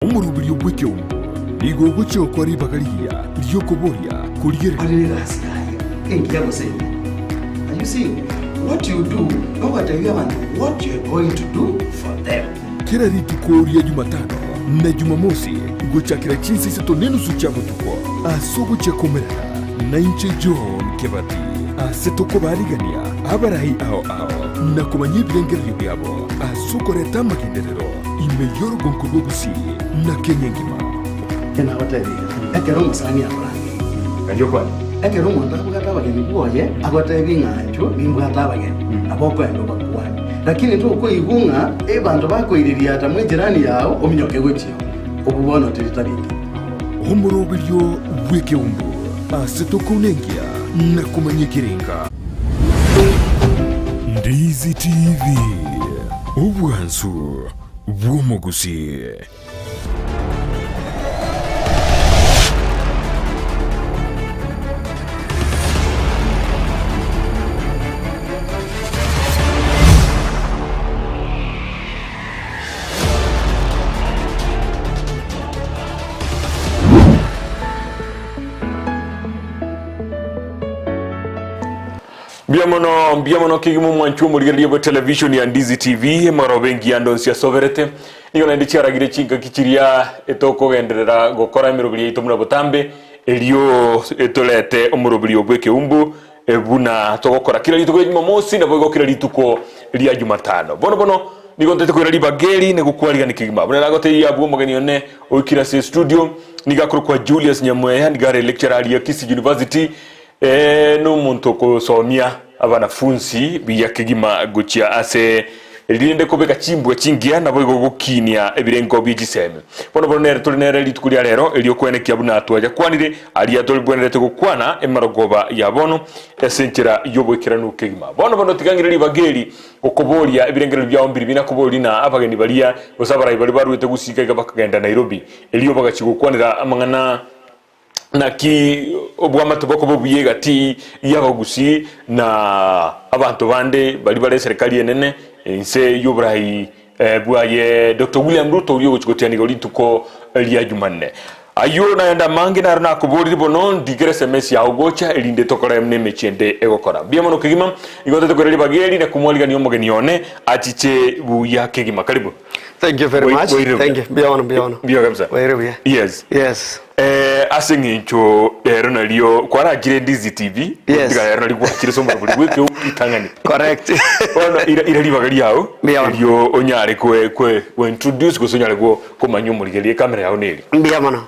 Omoroberio bw'ekeombe nigo ogochia gokora ribaga rigiya ri'okoboria, korigereria. Korera egasi yaye engiya gose embe. Are you seeing? What you do, nogotebia abanto what you are going to do for them. Kera rituko ria Jumatano na Jumamosi gochakera chinsa isato nenusu chia botuko ase ogochia komerana nainche John Kebati ase tokobarigania abarai ao ao na komanya ebirengererio biabo ase okoreta amagenderero ime y'orogonko rwa Gusii na Kenya engima. Nagotebirie, ekero omosani akorangeirie, ekero omonto abwate abageni bwoye, agotebie ng'a inchuo nimbwate abageni, nabo okoenda obakwane. Lakini tokoigwa ng'a abanto bakoiririata mw'ejirani yao ominyoke gochia oo, obwo bono teri tari engiya. Omoroberio bw'ekeumbu ase tokounenkia na komanya ekerenga. Ndizi TV, obwansu bw'omogusii. Mbuya mono, mbuya mono kegima omwanchi omorigereria bwe television ya Ndizi TV, emarobe engiya ndonsi asoberete. Nigo naende chiaragire chingaki chiria etokogenderera gokora emeroberi yaito buna botambe, erio etorete omoroberi o bw'ekeumbu buna togokora kera rituko ria Jumamosi, naboigo kera rituko ria Jumatano. Bono bono nigo ntaete koira ribaga eri na gokwarigania kegima. Buna nagotebia abwo omogeni one oikire ase estudio, nigo akorokwa Julius Nyamweya, nigo are lecturer aria Kisii University, Ee, nomonto okosomia abanafunsi buya kegima gochia ase rinde kobeka chimbwa chingiya, naboigo gokinia ebirengo bie chisemi. Bono bono nere tore nere rituko ria rero, erio kwenekia buna twayakwanire aria torebwenerete gokwana emarogoba ya bono ase enchera y'oboikeranu kegima. Bono bono tiga ng'ire ribaga eri gokoboria ebirengererio biao mbiri binakoborie na abageni baria gose abarai baria baruete gusii iga bakagenda Nairobi, erio bagachia gokwanera amang'ana Naki obwamate bokoba obuya egati y'abagusii na abanto bande baria bare eserekari enene inse y'oborai bwaye Doctor William Ruto oria ogochia gotianigwa rituko ria Jumanne. Ayio naende amange naro nakoborire bono ndigere SMS yao gocha erinde tokore buna emechie ende egokora. Mbuya mono kegima, igo ntete koira ribaga eri na komwarigania omogeni one achiche buya kegima. Karibu. Thank you very Bwai- much. bwairire Thank buya. you. Mbuya mono, mbuya mono. Mbuya kabisa. Bwairire buya. Yes. Yes. Eh, ase eng'encho rero nario kwarachire Ndizi TV Yes. tiga rero nario gwachire ase omorobori bwekeu ritang'ani Correct. bono ira, ira ribaga riao Mbuya mono. erio onyare kwe, kwe, kwe introduce gose onyare go komanya omorigereria ekamera yao neri Mbuya mono.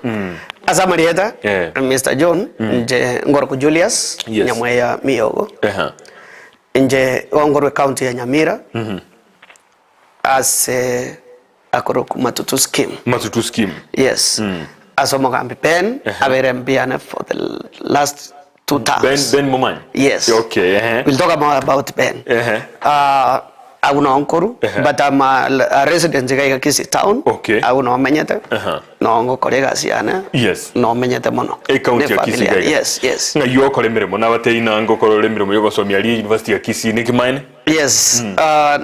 Ase amarieta, Eh. Mr. John, nche ngoroku Julius, Yes. Nyamweya Miyogo. Eha. Nche ngorwe county ya Nyamira. Ase akorokwa Matutu Scheme. Matutu Scheme. Yes. Ase omogambi Ben abeire mbiane for the last two terms. Ben, Ben Momanyi? Yes. Okay, ehe. We'll talk more about Ben. Ehe. Uh, agwo noo nkoru Ehe. but I'm a, a resident iga iga Kisii town. Okay. Agwo noo menyete. Aha. Noo ngokora egasi yane. Yes. Noo menyete mono. Ecounty Ne ya Kisii family iga yane. iga. Yes, yes. Ng'ai okora emeremo nabatebie ng'a ngokora ore emeremo yogosomia aria University ya Kisii naki maene? Yes. Uh,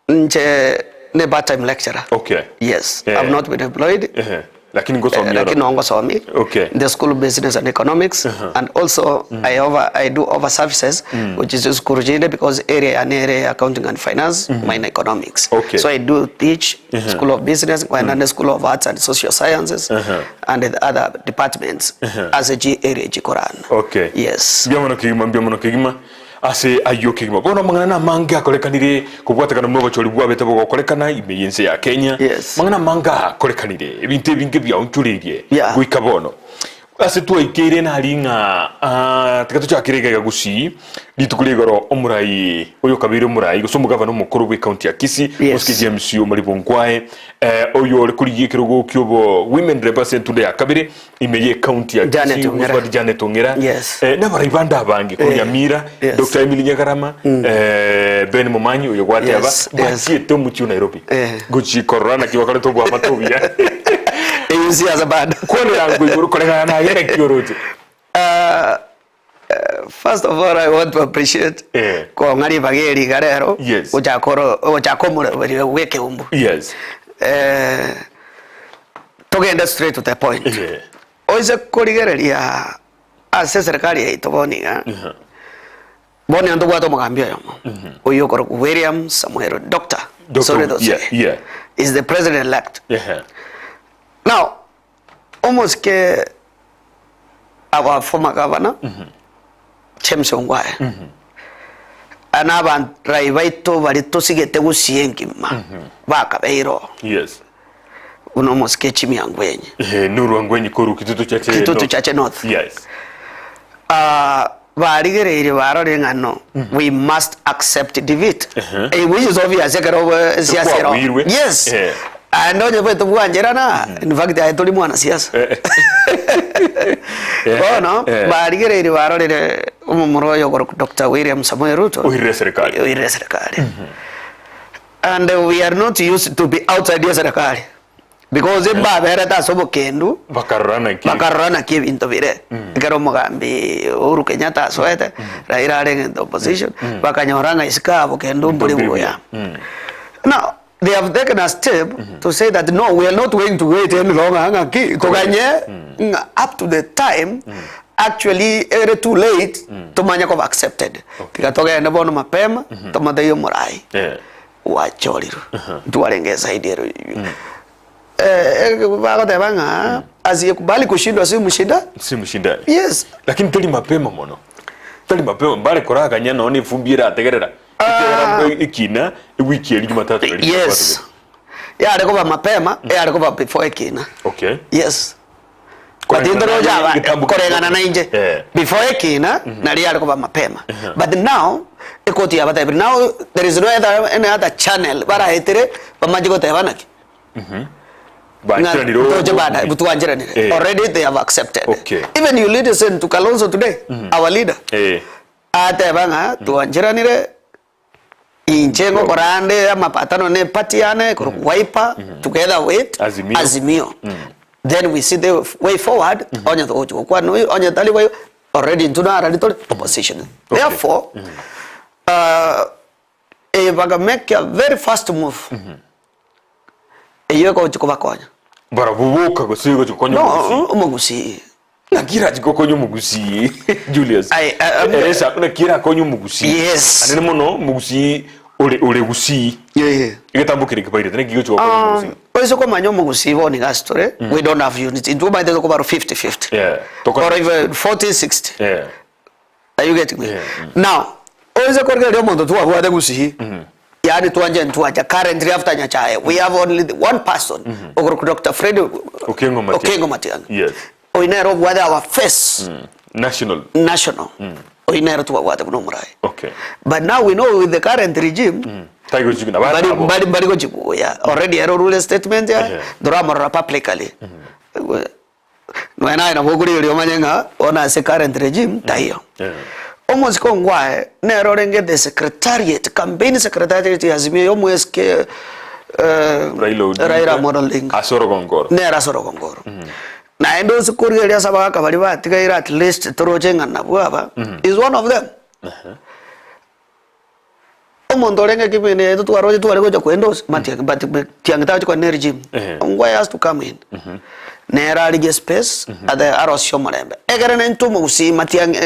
Inche ne part time lecturer. Okay. Yes. Eh. I've not been employed. Ehe. Lakini ngosomia Eh, lakini oro. nongosomi Okay. in the school of business and economics and also I over I do offer services which is school chinde because area yane ere accounting and finance minor economics. Okay. So I do teach school of business and the school of arts and social sciences and the other departments as a G area Chikoran. Okay. Yes. Mbuya mono kegima, mbuya mono kegima. Ase ayio kegima bono amang'ana namange akorekanire kobwatekana buna obochori bwabete bogokorekana ime y'ense ya Kenya. Yes. Amang'ana amange akorekanire, ebinto ebinge biaonchoreirie Yeah. goika bono. Ase twaikeire nari ng'a ah, tiga tochakere iga iga Gusii, rituko ria igoro omorai oyo okabeire omorai gose omogavana omokoro bw'ecounty ya Kisii, Yes. Mosike James Omariba Ongwae, eh, oyo ore korigia ekerogo kiobo women rep ase entunda ya kabere, ime y'ecounty ya Janet Kisii, Ong'era. Mosubati Janet Ong'era Yes. eh, nabarai bande abange korwa Eh, Nyamira yes. Dr. Emily Nyagarama eh, Ben Momanyi oyo gwateba Yes, yes. bachiete omochie o Nairobi Eh. gochi korora naki bakorete obwamate obuya Eyio siasa bado. kwanera ngwe igoro koregana naye naki oroche Uh, First of all I want to appreciate Eh. kong'a ribaga eri iga rero Yes. gochaka oro gochaka omoreberio bwa ekeumbu. Yes. Eh, Togende straight to the point. Eh. Oise korigereria ase eserikari yaito bono iga, bono iga ntobwate omogambi oyomo, oyio okorokwa William Samoei Doctor, Doctor, sorry to say, yeah, yeah. is the president elect. Ehe. Now, omosike our former governor, James Ongwae, na abarai baito baria tosigete gusii engima, bakabeire oo. Yes. Buna omosike Jimmy Angwenyi. Ehe, Nuru Angwenyi korwa Kitutu Chache Kitutu North. Chache North. Yes. Ah, barigereirie barorire ng'a no, we must accept defeat. Eh, which is obvious ekero obo- siasa ero. Kwabuirwe. Yes. Eh. Aende onye bwete bwancherana, in fact aye tori mwanasiasa. Eh. Eh, Bono, eh. barigereirie barorire omomura oyo okorokwa Dr. William Samoei Ruto. Oirire serikali. Oirire serikali. And we are not used to be outside ye serikali because mbaberete ase obokendu Bakarora naki. bakarora naki ebinto bire ekero omogambi Uhuru Kenyatta asoete Raila arenge in the opposition bakanyora ng'a isiko aa bokendu mbori Mbori buya buya. now they have taken a step to say that no we are not going to wait any longer ng'aki toganye ng'a up to the time actually ere too late tomanye koba accepted tiga togende bono mapema tomotebi omorai Eh. gwachorirwe ntwarenge esaidi ero Eh, eh, bagoteba ng'a asiyekubali kushindwa si mshinda Si mshindani. yes Lakini tari mapema mono. Tari mapema mbare koraganya nonye efumbi erategerera. Ekiagera ekina ewiki eri Jumatatu eri yes yare koba mapema yare koba before ekina Okay. yes Koreng'ana But into na roja aba egetambo koreng'ana na inche Eh. before ekina nari yare koba mapema but now ekoti yabatebire now there is no other, any other channel baraetere bamache goteba naki Bancheranire Toche o- bada twancheranire Eh. already they have accepted Okay. even you listen to Kalonzo today our leader Eh. ateba ng'a twancheranire Inche ngokora ande amapatano ne party yane korwa Wiper together with Azimio. Azimio. Then we see the way forward onye togochi gokwana oyo onye tari boigo already intwe narari tore opposition. Okay. Therefore uh, eh, baka make a very fast move eyio egochi kobakonya. Barabwo boka gose egochi gokonya No, omogusii. omogusii. Naki erachi gokonya omogusii Julius? Ai, ai, am- Eresa naki erakonye omogusii? Yes. Anene mono omogusii ore ore gusii. Yeah. Egetambo kere kebairete naki gegochi gokonya omogusii? Oise komanya omogusii bono iga ase tore, we don't have unity. Intwe omanyete tokobarwa 50-50. Yeah. Toko- Or even 40-60. Yeah. Are you getting me? Yeah. Now, oise korigereria omonto twabwate gusii, yaani twanje ntwacha currently after Nyachae, we have only the one person, okorokwa Dr. Fred Okengo Matiang'i. Okengo Matiang'i. Yes. Oyo nere obwate our face National. national. Oyo nere twabwate buna omorai. Okay. But now we know with the current regime, Tari gochigwa na bari barabwo. bari bari gochibuya already ero rule statement ya Ehe. ndoromorora publicly. Nonya naye nabo okorigereria omanye ng'a bono ase current regime taiyo. Omosike ongwae nere orenge the secretariat, campaign secretariat ya Azimio ya omweske Raila Odinga. Raila Amolo Odinga. Ase orogongo oro. Nere ase orogongo oro. Naende ase korigereria ase abagaka baria batigaire at least toroche ng'a nabwo aba, is one of them. Omonto orenge kibindi yaito twaroche tware gocha koenda ase matiang'i but matiang'i tagochi kogenda ne regime. Ehe. Ongwae has to come in. Nere arigie space ate arosie omorembe. Ekere nentwe omogusii matiang'i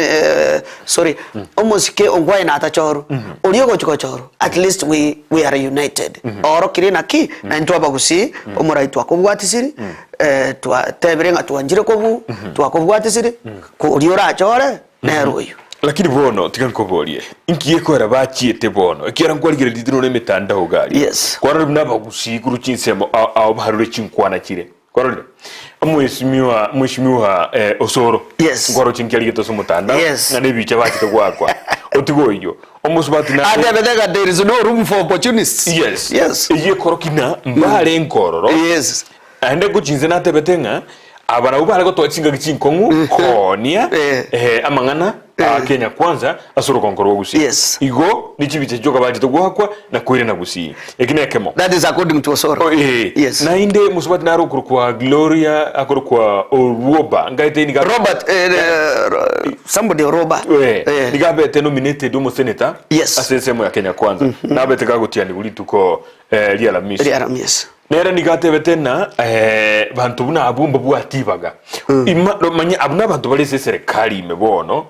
sorry omosike ongwae natachorwa, oria ogochi gochorwa at least we we are united. Oorokirie naki naintwe abagusii omorai twakobwatisiri twatebire ng'a twanchire kobuu twakobwatisiri oria orachore nere oyio. Lakini bono tiga nkoborie, inki gekoera bachiete bono? Ekiagera nkwarigereria tiri nore emetandao iga aria. Yes. Kwarorire buna abagusii korwa chinsemo ao ao barure chinkwana chire. Kwarorire? Omweshimiwa mweshimiwa eh, Osoro. Yes. Nkwaroche nki arigete ase omotandao. Yes. Ng'a nebicha bachete goakwa. Otige oyio. Omosubati nare. Atebete ng'a there is no room for opportunists. Yes. Yes. Eyio ekorokia ng'a mbare nkororo. Yes. Naende gochia inse natebete ng'a aba nabwo bare gotoa chingaki chinkong'u koonia Eh. eh, amang'ana a Kenya Kwanza ase orogongo rwa Gusii. Yes. Igo ni chibicha chioka bachete goakwa na koirana Gusii. Eki nekemo. That is according to Osoro. Oh, eh. Yes. Naende mosubati nare okorokwa Gloria akorokwa Orwoba ngaete niga Robert eh, eh, somebody Robert. Eh, Eh. niga abete nominated omoseneta Yes. ase ensemo ya Kenya Kwanza. Nabete gagotianigwa rituko eh, ria Alamisi. Ria Alamisi. Nere nigo atebete ng'a banto buna abwo mbabwati ibaga. Ima, manya abwo nabanto bare ase eserekari ime bono,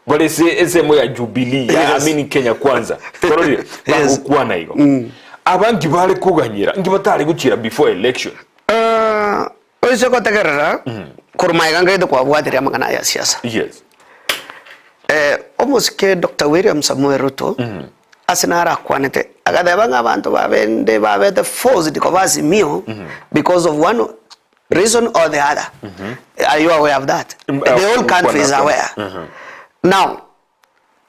bare ase ensemo ya Jubilee, ya Yes. I mean Kenya Kwanza. Kwarorire? Yes. Bagokwana igo. Aba nki bare koganyera, nki batare gochiera before election? Eh, oise gotegerera korwa magega nkaete kwabwatirie amang'ana aya ya siasa. Yes. Eh, omosike Doctor William Samoei Ruto ase narakwanete agateba ng'a abanto babende babete forced koba Azimio because of one reason or the other. Are you aware of that? Mm, The whole country is kwana- aware. Now,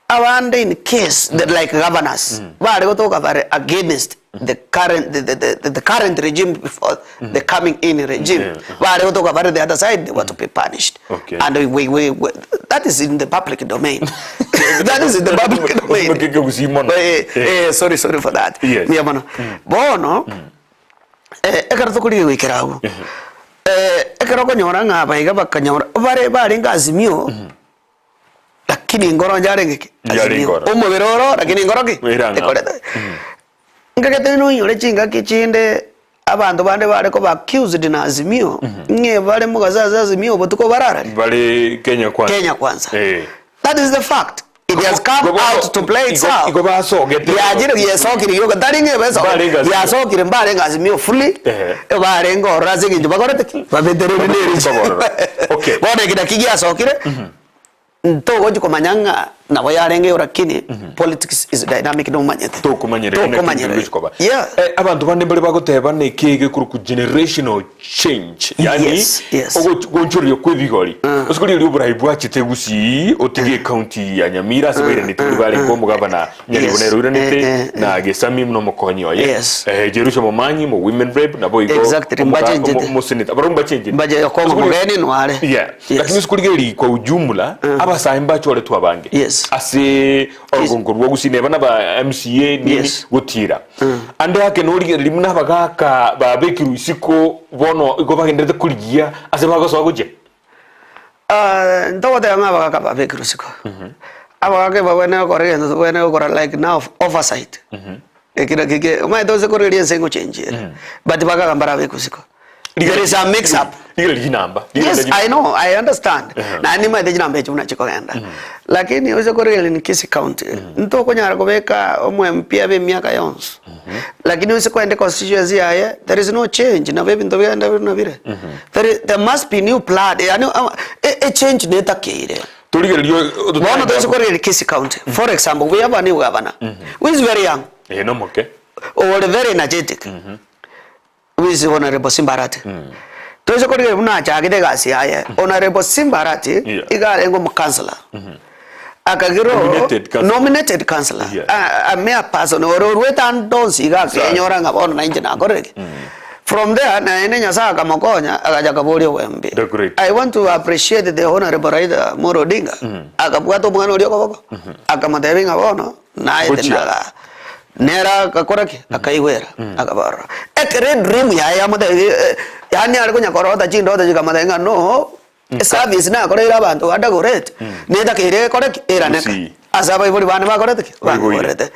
abande in case the, like governors bare gotoka bare against the current the, the, the, the current regime before the coming in regime bare gotoka bare the other side they were to be punished Okay. and we, we, we, that is in the public domain that is in the public domain Osimeke gusii mono. eh, eh, sorry sorry for that Yes. Mbuya mono bono eh, ekero tokorigia goikera agwo eh, ekero okonyora ng'a abaiga bakanyora bare barenge azimio Lakini engoro yarenge ki? Yarenge Azimio. ororo. Omobere oro lakini engoro ki? Erang'ao. Ekorete. Nkagete noinyore chingaki chinde abanto bande bare koba accused na Azimio ng'e bare mogaso ase Azimio obotuko bararari. Bare Kenya Kwanza. Kenya Kwanza. Eh. That is the fact. It has come Igo- out to play igo- itself. igo basogete. Yachire yesokire yoka tari ng'e besokire. Mbarenge Azimio. Yasokire mbarenge Azimio fully. Ehe. Barenge ororo ase eng'encho bakorete ki? Babetereri nericho. Baborora. Okay. Bono eki naki giasokire. Ntogochi komanya ng'a nabo yarenge igo lakini politics is dynamic nomanyete. Tokomanyereri naki Tokomanyereri. gochi koba. Yeah. Eh, abanto bande mbare bagoteba neke egekorokwa generational change yani Yes, yes. ogochorria kwa ebigori ase korigereria oborai bwachete gusii otige ecounty ya Nyamira ase bairanete bari barenge omogabana Nyaribo Yes. nere oiranete Eh, eh, eh. na Gesami buna omokonyi oye Yes. eh, Jerusha Momanyi mo women rep nabo igo Exactly, omoga- mbachenjete. omo- omoseneta barabwo mbachenjete Mbache Okongo Ase korigereria- Mogeni nware. Yeah. Yes. Lakini ase korigereria kwa ujumla abasae mbachoretwe abange Yes. ase orogongo rwa gusii neba naba MCA nini Yes. gotira ande ake norigereria buna abagaka babekirwe isiko bono igo bagenderete korigia ase bagosoa gochia. Ah, ntogoteba ng'a abagaka babekirwe isiko. Abagaka ebabwenerete gokora egento tobwenerete gokora like now oversight. Eki naki ke omanyete gose korigereria ense engochengi ere. But bagaka mbarabekwe isiko. There is a mix up. Rigereria chinamba. Yes, Rigereria I know, I understand. Ehe. Naende nimanyete chinamba echio buna chikogenda. Lakini ose korigereria in Kisii County, ntokonyara kobeka omo MP abe emiaka yonsi. Lakini ose kogenda constituency yaye, there is no change, nabo ebinto bigenda buna bire. There, is- there must be new blood, yaani ama- e, e change netakeire. Torigereria Bono toise korigereria Kisii County, for example, we have a new governor, who is very young, Eh nomoke. or very energetic. Who is Honorable Simba Arati. Toise korigereria buna achagete egasi yaye, Honorable Simba Arati Yeah. iga arenge omokansela. Akagera oo Nominated councillor. nominated councillor. Yeah. A, a mere person ore orwete ande onsi iga akenyora ng'a bono nainche nakorire ki. From there naende Nyasaye akamokonya agacha akaboria obwembe. The great. I want to appreciate the Honorable Raila Amolo Odinga. Akabwata omwana oria okoboko akamotebia ng'a bono naete Gochia. naga Nere agakora ki? Akaigwera, akabarora. Ekero edream yaye yamotebi yaani are konya korota chindoto chikamotebia ng'a no, eservice nakoreire abanto ba Dagoretti, netakeire ekore ki? Eraneke. Gusii. Ase abaibori bane bakorete ki? Baiboire. Bakorete.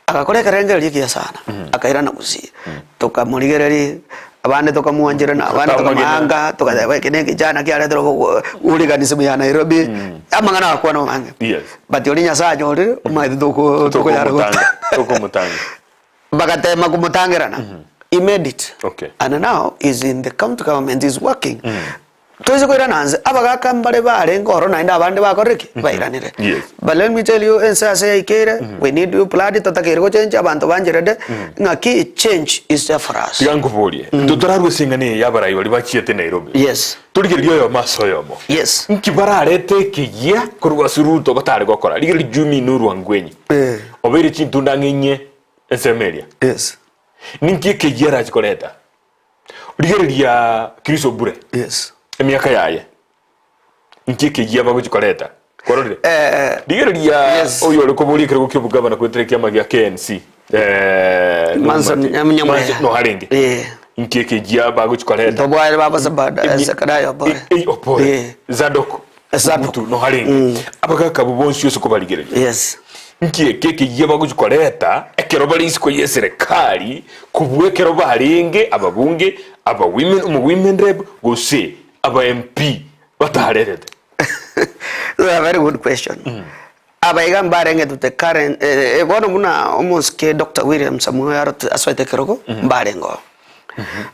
Agakora ekerengererio ekiya sana, akairana Gusii. Tokamorigereria, abande tokamwancherana, abande Tokamagena. tokamwanga, togateba eke na ekechana kiaretire obogo hooliganism ya Nairobi, amang'ana agakwana amange. Yes. But oria Nyasaye anyorire, omanyete toko tokoyara Tokomotanga. gota. Tokomotanga. Bagatema komotangerana. He made it. Okay. And now he's in the county government, he's working. Toise koirana nse, abagaka mbare barenge oro naende abande bakorire ki? Bairanire. Yes. But let me tell you, ense ase yaikeire, we need new blood, totakeire gochenchia abanto bancherete, ng'aki change is there for us. Tiga nkoborie, totorarwe ase eng'ana eye y'abarai baria bachiete Nairobi. Yes. Torigereria oyomo ase oyomo. Yes. Nki bararete ekegia korwa ase Ruto batare gokora? Rigereria Jumi Nuru Angwenyi. Eh. Obeire chintunda ng'a inye ensemo eria. Yes. Ninki ekegia arachi koreta? Rigereria Chris Obure. Yes. Emiaka yaye. Nki ekegia bagochi koreta? Kwarorire? Eh, Rigereria Yes. oyo ore koboria ekerogo kia obogabana goetera ekiama gia KNC. Eh, Manson Nomati. Nyamweya. Manson, no harenge. Eh. Nki ekegia bagochi koreta? Tobware baba Sabada, Emi- Zakaria Obore. Eh, eh, Obore. Eh. Zadok. Zadok. Ogutu, no harenge. Abagaka abo bonsi ase kobarigereria. Yes. Nki eke ekeyia bagochia koreta ekero bare isiko y'eserekari kobua ekero barenge ababunge, aba women, omo women rep gose aba MP batarerete? That's a very good question. Aba iga mbarenge to the current eh, eh, bono buna omosike Doctor William Samoei Ruto asoete ekerogo mbarenge oo.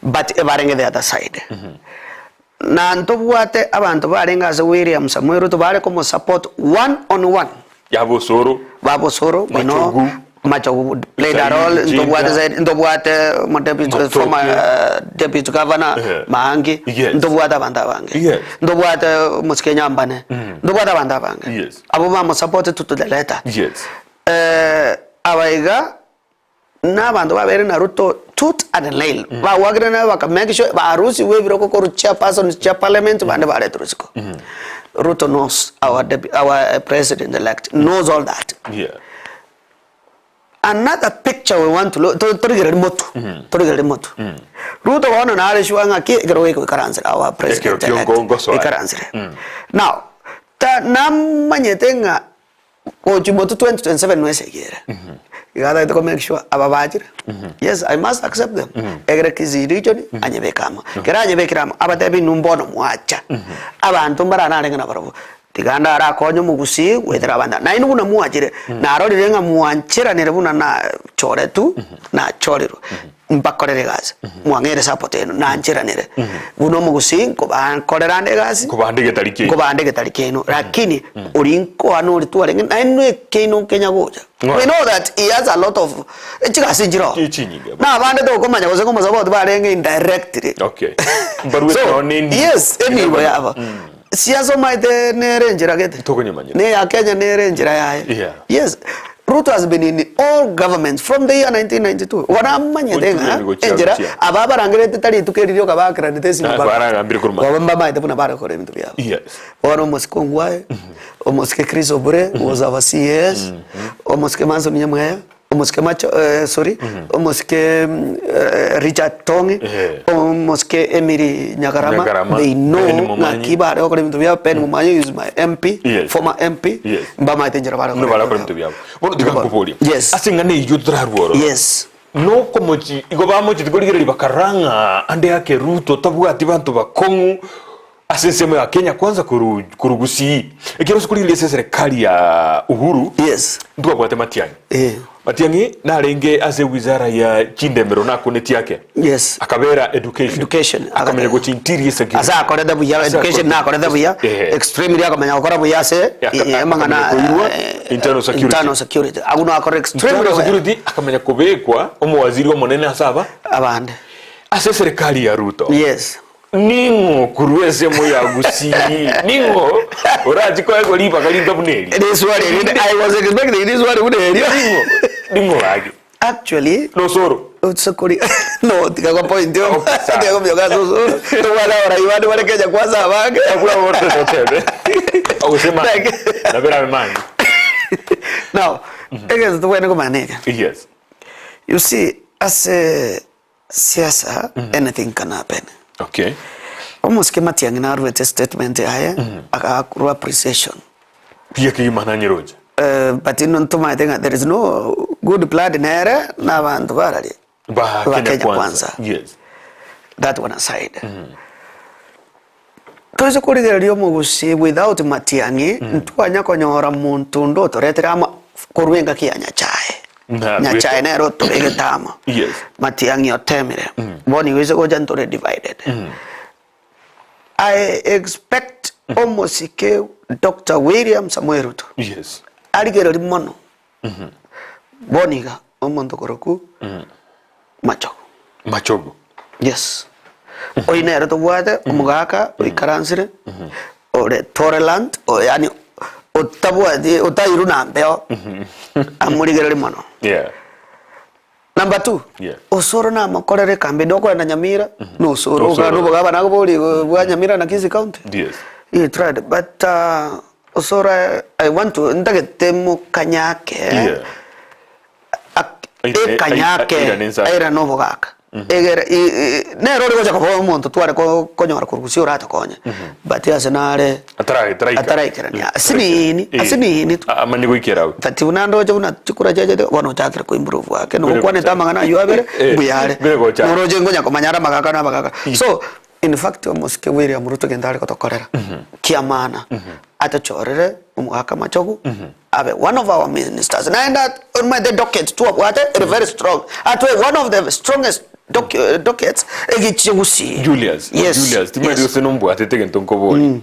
But ebarenge the other side. Na ntobwate abanto barenge ase William Samoei Ruto bare komosupport one on one. Yaba osoro. Baba osoro, we know Machogu. Machogu played a Saidi role, Mjinga. ntobwate Saidi, ntobwate omo deputy, Matoke. former eh, deputy governor Eh. Maangi, Yes. ntobwate abanto abange. Yes. Ntobwate omosike Nyambane, ntobwate abanto abange. Yes. Abwo bamosupport to the letter. Yes. Eh, aba iga na abanto babere na Ruto tooth and nail, bagwakire naye baka make sure barusigwe ebirogo korwa chairpersons chia parliament bande bareterwe isiko. Ruto knows our depu our president elect knows all that. Yeah. Another picture we want to look to torigereria motwe torigereria motwe. Ruto bono nare sure ng'aki ekero gegoikaransera our president Ekero elect kiongo ngosoa. ikaransire. Now ta namanyete ng'a Gochia motwe 2027 nwesegi ere. Iga atagete ko make sure aba bachire, yes I must accept them. Egere Kisii region anyebeke amo. Kero anyebekire amo, abatebi inwe mbono mwacha. Abanto mbare narenge nabarabwo, tiga ndarakonye omogusii goetera abanto aba. Nainwe buna mwachire, narorire ng'a mwancheranire buna nachoretwe, nachorirwe. Mbakorere egasi, mwang'eire support eno, nancheranire. Buna omogusii nkobakorera ande egasi, Nkobande getari kiaino. nkobande getari kiaino, lakini oria nkoa nori twarenge naende ekeino nkenya gocha. Ng'o? We know that he has a lot of chigasi nchiroo. Chinyinge. Na abande tokomanya gose nkomosupport barenge indirectly. Okay. Mbaruete So, nonye enibo. yes, enibo yabo. Siasa omaete nere enchera gete. Tokonyemanyera. Ne ya Kenya nere enchera yaye. Yeah. Yes. Ruto has been in all governments from the year 1992. Bono amanyete ng'a Gochia, gochia, enchera gochia. aba abarangerete tari rituko eri rioka bakeranete esimo Ah, mpaka. baragambire korwa Baba mbamaete buna bare gokora ebinto biabo. Yes. Bono omosike Ongwae, omosike Chris Obure was our CS, omosike Manson Nyamweya, Omosike Macho eh, sorry, omosike eh, Richard Tong'i, Eh. omosike Emily Nyagarama, Nyagarama, they Ben know Momanyi. ng'aki bare gokora ebinto biabo, Ben Momanyi is my MP, Yes. former MP, Yes. mbamaete enchera bare Buna barakora ebinto biabo. Bono tiga nkoborie. Yes. Ase eng'ana eyio torarwe ororo. Yes. Nokomochi igo bamocheti korigereria bakarora ng'a ande ake Ruto tabwati banto bakong'u ase ensemo ya Kenya kwanza koru koru Gusii. Ekero ase korigereria ase eserekari ya Uhuru Yes. ntwabwate Matiang'i. Eh. Matiang'i narenge ase wizara ya chindemero nakuneti ake. Yes. Akabera education. Education. Akamenya gochia interior security. Ase akorete buya Ase education akorete- nakorete buya Ehe. extremely akamenya gokora buya ase Aka- amang'ana akamenya koirwa internal security. internal security agwo nakora extremely Internal well. security akamenya kobekwa omowaziri omonene ase aba abande ase eserekari ya Ruto. yes Ning'o korwa ensemo ya Gusii? Ning'o orache koegwa ribaga ringa buna eri? Riswali erinde I was expecting riswali buna erio. Ning'o? Ning'o gaki? Actually Nosoro. Sokori no tiga kwa point yo. Okay, sawa. Tiga kwa soso. Tobwate abarai bande bare Kenya kwanza abange. Abwo abwo totebe. Ogosema Like- nabera abe Now, egento tobwenerete komanya neke. Yes. You see, ase Siasa anything can happen. Okay. Omosike Matiang'i naruete statement yaye agakorwa appreciation. Buya kegima nanyeroche. Eh, but ino ntomaete ng'a there is no good blood nere na abanto barari Ba ba Kenya Kenya Kwanza. Kwanza. Yes. That one aside. Toise korigereria omogusii without Matiang'i ntwanya konyora monto onde otoretere amo korwa engaki ya Nyachae. Na- Nyachae nere otobegete amo. Yes. Matiang'i otemire. Bono igo ase gocha ntore divided. I expect omosike Doctor William Samoei Ruto Yes. arigererie mono bono iga omonto okorokwa Machogu. Machogu. Yes. Oyio nere tobwate omogaka oikaransire ore tolerant o yaani otabwati otairwe na mbeo amorigererie mono. Yeah. Number two, Yeah. Osoro namokorere ekambi okorenda Nyamira na Osoro Osoro. okana obogabana akobori bwa Nyamira na Kisii County. Yes. He tried but Osoro I want to ntagete mokanyake Yeah. Ak- Airane- ekanyake airane ensa. airane obogaka. Egere i- i- nere ore gocha koba omonto tware ko- konyora korwa gusii oratokonye, but ase nare Atara- ataraika. ataraikerania asinini Eh. asinini tu. Amanye goikera agwo. But buna ndoche buna chikura chiachete bono ochakire ko improve ake Bire nokwanete gocha. amang'ana aywo abere Eh, mbuya are bire gocha. noroche nkonya komanya are amagaka na abagaka so in fact omosike William Ruto gento are gotokorera kia maana atochorere omogaka machogu abe one of our ministers naende omanyete docket twabwate ere very strong atwe one of the strongest doc, dockets egichie gusii Julius, yes Julius, timanyeti yes. gose nombwatete egento nkoboria.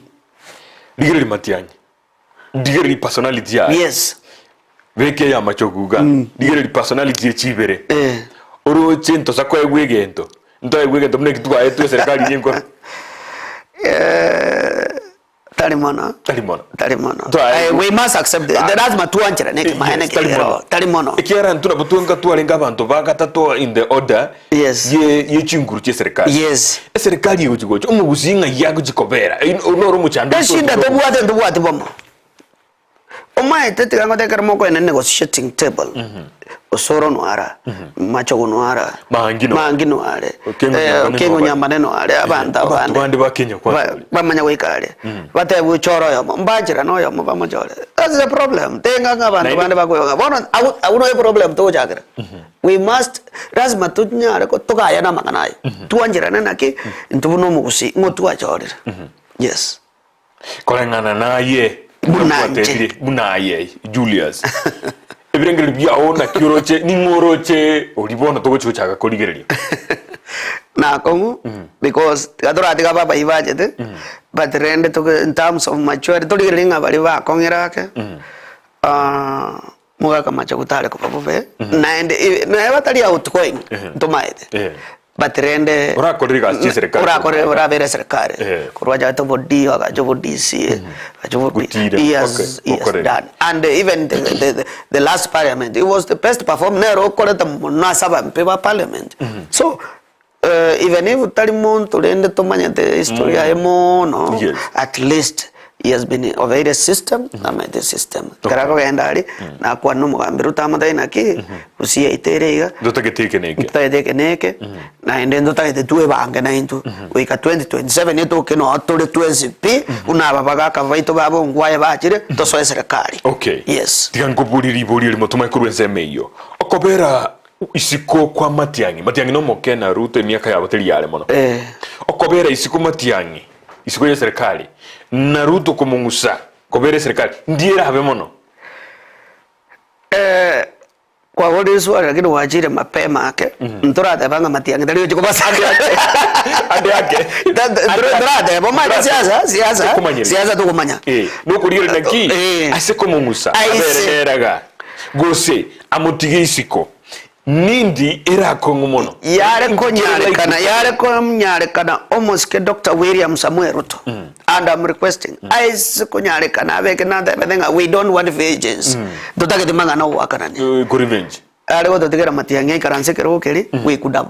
Rigereria Matiang'i, rigereria personality yaye. Yes. Beka ey'amachogu iga, rigereria personality echibere. Eh. Oroche ntosa koegwa egento, ntoegwe egento buna eki twaetwe eserekari eye enkoro. Tari mono. Tari mono. Tari mono. Twae- Eh, we must accept it. Ah. Lazima tuancherane ekimaene Yes, tari kero. mono. Tari mono. Ekiagera intwe nabo twenka twarenge abanto ba gatato in the order Yes. ye ye chinguru chia eserekari. Yes. Eserekari egochi gocha omogusii ng'ai agochi kobera Ei, noro omochando Eshinda tobwate ntobwati bomo. Omaete tiga ngote ekero mokoenda negotiating table Osoro noara, Machogu noara, Maangi no- Maangi noare, Okengo eh, Nyambane Okengo noare. Nyambane noare, abanto Abanto abande bande ba Kenya kwanza Ba- baria. bamanya goika aria batebwe ochore oyomo mbachera oyomo bamochore that's the problem tenga ng'a abanto Naende- bande bakoyoga bono abwo abwo noe problem togochakera we must lazima tonyare ko togayana amang'ana aya twancherane naki intwe buna omogusii ng'o twachorire yes. Koreng'ana naye Buna buna inche. gwatebire, buna aye Julius ebirengererio biao naki oroche ning'o oroche oria bono togochi gochaka korigereria Nakong'u because tiga toratiga ababai bachete but rende toge in terms of maturity torigererie ng'a baria bakong'ire ake Mogaka machogu tare koba bobe, naende i- naye batari outgoing, ntomaete. Eh. But rende Orakorere egasi chia eserekari. Orakorere orabere eserekari. Eh. Korwa achagete obo DO agacha obo DC, agacha obo B- Gotire, he has, okay, he has gokorire. done. And even the, the, the, the last parliament, he was the best performer, nere okorete mono ase abampe ba parliament. So, eh, even if tari monto rende tomanyete history yaye mono, Yes. at least he has been obeire system amaete system. Ekero akogenda aria, nakwana omogambi Ruto amotebi naki, gusii yaito ere iga, Ntotagete eke na eke. ntotagete eke na eke, naende ntotagete twebange naintwe, goika 2027 etoke noo tore twensi pi, buna aba bagaka baito ba bongwaye bachire, tosoe serikali. Okay. Yes. Tiga nkoborie ribori erimo tomanye korwa ensemo eyio. Okobera Isiko kwa Matiang'i, Matiang'i nomoke na Ruto emiaka yabo teri yare mono. Eh. Okobera isiko Matiang'i, isiko ye serikali, na Ruto komong'usa kobera eserikali, ndiere erabe mono. Eh, kwaborire eswali lakini gwachire mapema ake, ntorateba ng'a Matiang'i tari gochia kobasaka. Ande ake. Ntorateba, omanyete siasa, siasa, Tokomanyereri. siasa tokomanya. Eh, nokorigereria naki Eh. ase komong'usa Aise. abere neraga Gose amotige isiko, nindi ere akong'u mono. Yare konyarekana, yare konyarekana omosike Doctor William Samoei Ruto and I'm requesting aise konyarekana abeke natebete ng'a we don't want vengeance totagete mang'ana ogoakanania Eh, ko revenge. are gototigera matiang'i aikaranse ekerogo keria we could have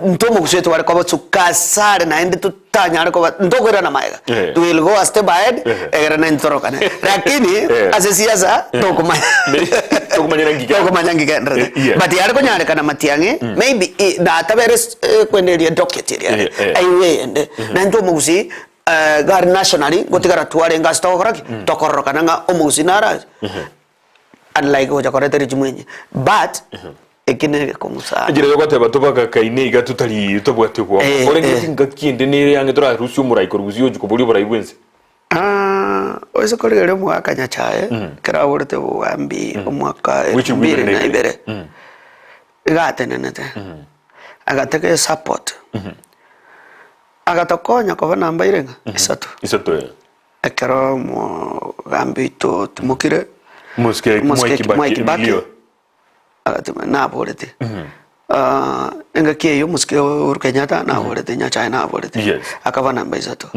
ntomogusu tware koba sukasare naende totanyare koba ntokoirana maega Eh. we will go a step ahead Eh. egere naende torokane lakini Eh. ase siasa tokomanya Tokomanya nki tokomanya nki genderete Eh, yeah. but yare konyarekana matiang'i maybe i- natabere s- eh, kwenderia docket eria Eh, eh. aiwe ende naende omogusi eh, gari nationally gotigara twarenge ase togokora ki tokororokana ng'a omogusi nara Unlike gocha koreta richimo enye but eki negekong'u sana. Enchera yogoteba tobagakaine iga totari tobwati obwoba. Eh, Korende eh. chingaki ende nere yange torarusie omorai korwa gusii ochi koboria oborai bwensi. Ah, oise korigereria omogaka Nyachae ekero aborete obogambi omwaka Which elfu mbili women na nere? ibere iga atenenete agateka esupport agatokonya koba namba ire ng'a isato. Isato eh. Ekero omogambi oito otimokire, Mosike Mosike Mwai Kibaki, Mwai Kibaki, Emilio. agatima naborete Ah, engaki eyio omosike Uhuru Kenyatta naborete Nyachae naborete Yes. akaba namba isato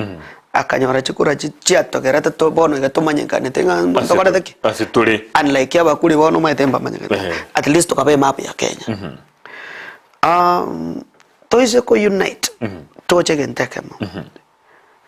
akanyora chikura chi- chiatogerete to bono iga tomanyekanete ng'a Ase- ntokorete ki Ase tore. unlike abakuri bono omanyete mbamanyekete Ehe. at least tokaba emap ya Kenya um, toise ko unite toche egento ekemo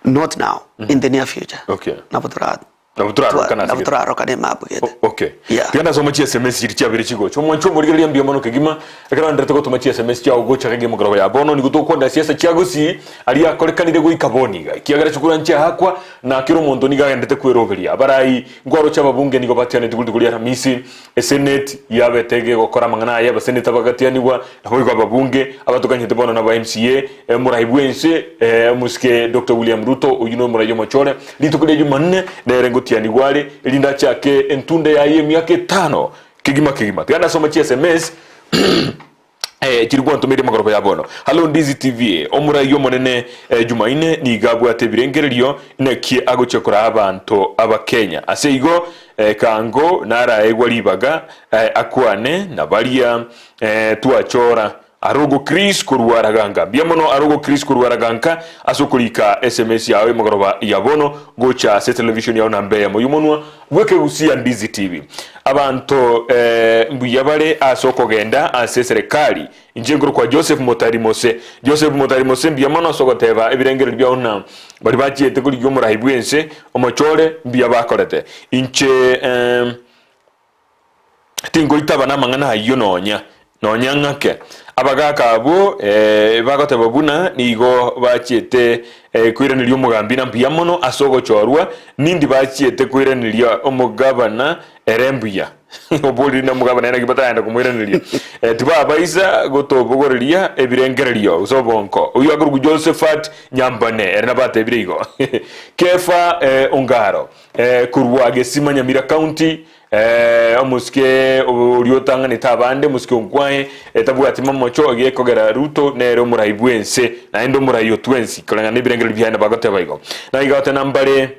not now in the near future Okay. nabo tora Nabo torarokana ase Nabo gete. torarokana emapu gete. O- Okay. Yeah. Tiga ndasoma chi SMS chiri chiabere chigocha. Omwancho omorigereria mbuya mono kegima, ekero nderete gotoma chi SMS chiao gocha kegima mokorogo ya bono, nigo togokwanera siasa chia gusii aria akorekanire goika bono iga. Ekiagera chikura nchiaakwa, na kera omonto nigo agenderete kweroberia. Abarai nkwaroche ababunge nigo batianeti rituko ria Aramisi, Eseneti yabete gegokora amang'ana aya, abaseneta bagatianigwa, naboigo ababunge, abatokanyete bono naba MCA, omorai bw'ense, omosike Doctor William Ruto, oyio nomorai omochore, rituko ria Jumanne nere ngotianigwa are, erinde achake entunda yaye emiaka etano kegima kegima. Tiga ndasoma chi sms chiri gwantomeire magoroba ya bono. Hallo Ndizi TV, omorai omonene Jumaine nigo abwate ebirengererio naki agochia koraa abanto abakenya. Ase igo Kango naraegwa ribaga akwane na baria twachora. Arogo Chris korwa Raganga. Mbuya mono Arogo Chris korwa Raganka ase okorika sms yao emogoroba ya bono gocha ase television yao namba eyemo y'omonwa bw'ekegusia Ndizi TV. Abanto mbuya bare ase okogenda ase eserekari. Inche nkorokwa Joseph Motari Mose. Joseph Motari Mose mbuya mono ase ogoteba ebirengererio biao ng'a baria bachiete korigia omorai bw'ense omochore mbuya bakorete. Inche Tingoitaba namang'ana ayio nonya, nonya ng'ake. Abagaaka abwo bagoteba buna nigo bachiete koiraneria omogambi na mbuya mono ase ogochorwa, nindi bachiete koiraneria omogabana ere mbuya. Oboriri na omogabana naki batagenda komoiraneria. Tibabaisa gotobogoreria ebirengererio gose obonko. Oyio akorokwa Josephat Nyambane ere nabo atebire igo. Kefa Ongaro korwa Gesima Nyamira County Omosike oria otang'anete abande, omosike onkwaye, tabwati mamocho, egekogera Ruto nere omorai bw'ense, naende omorai o twensi, koreng'ana nebirengererio biaye nabagoteba igo. Na igo tena mbare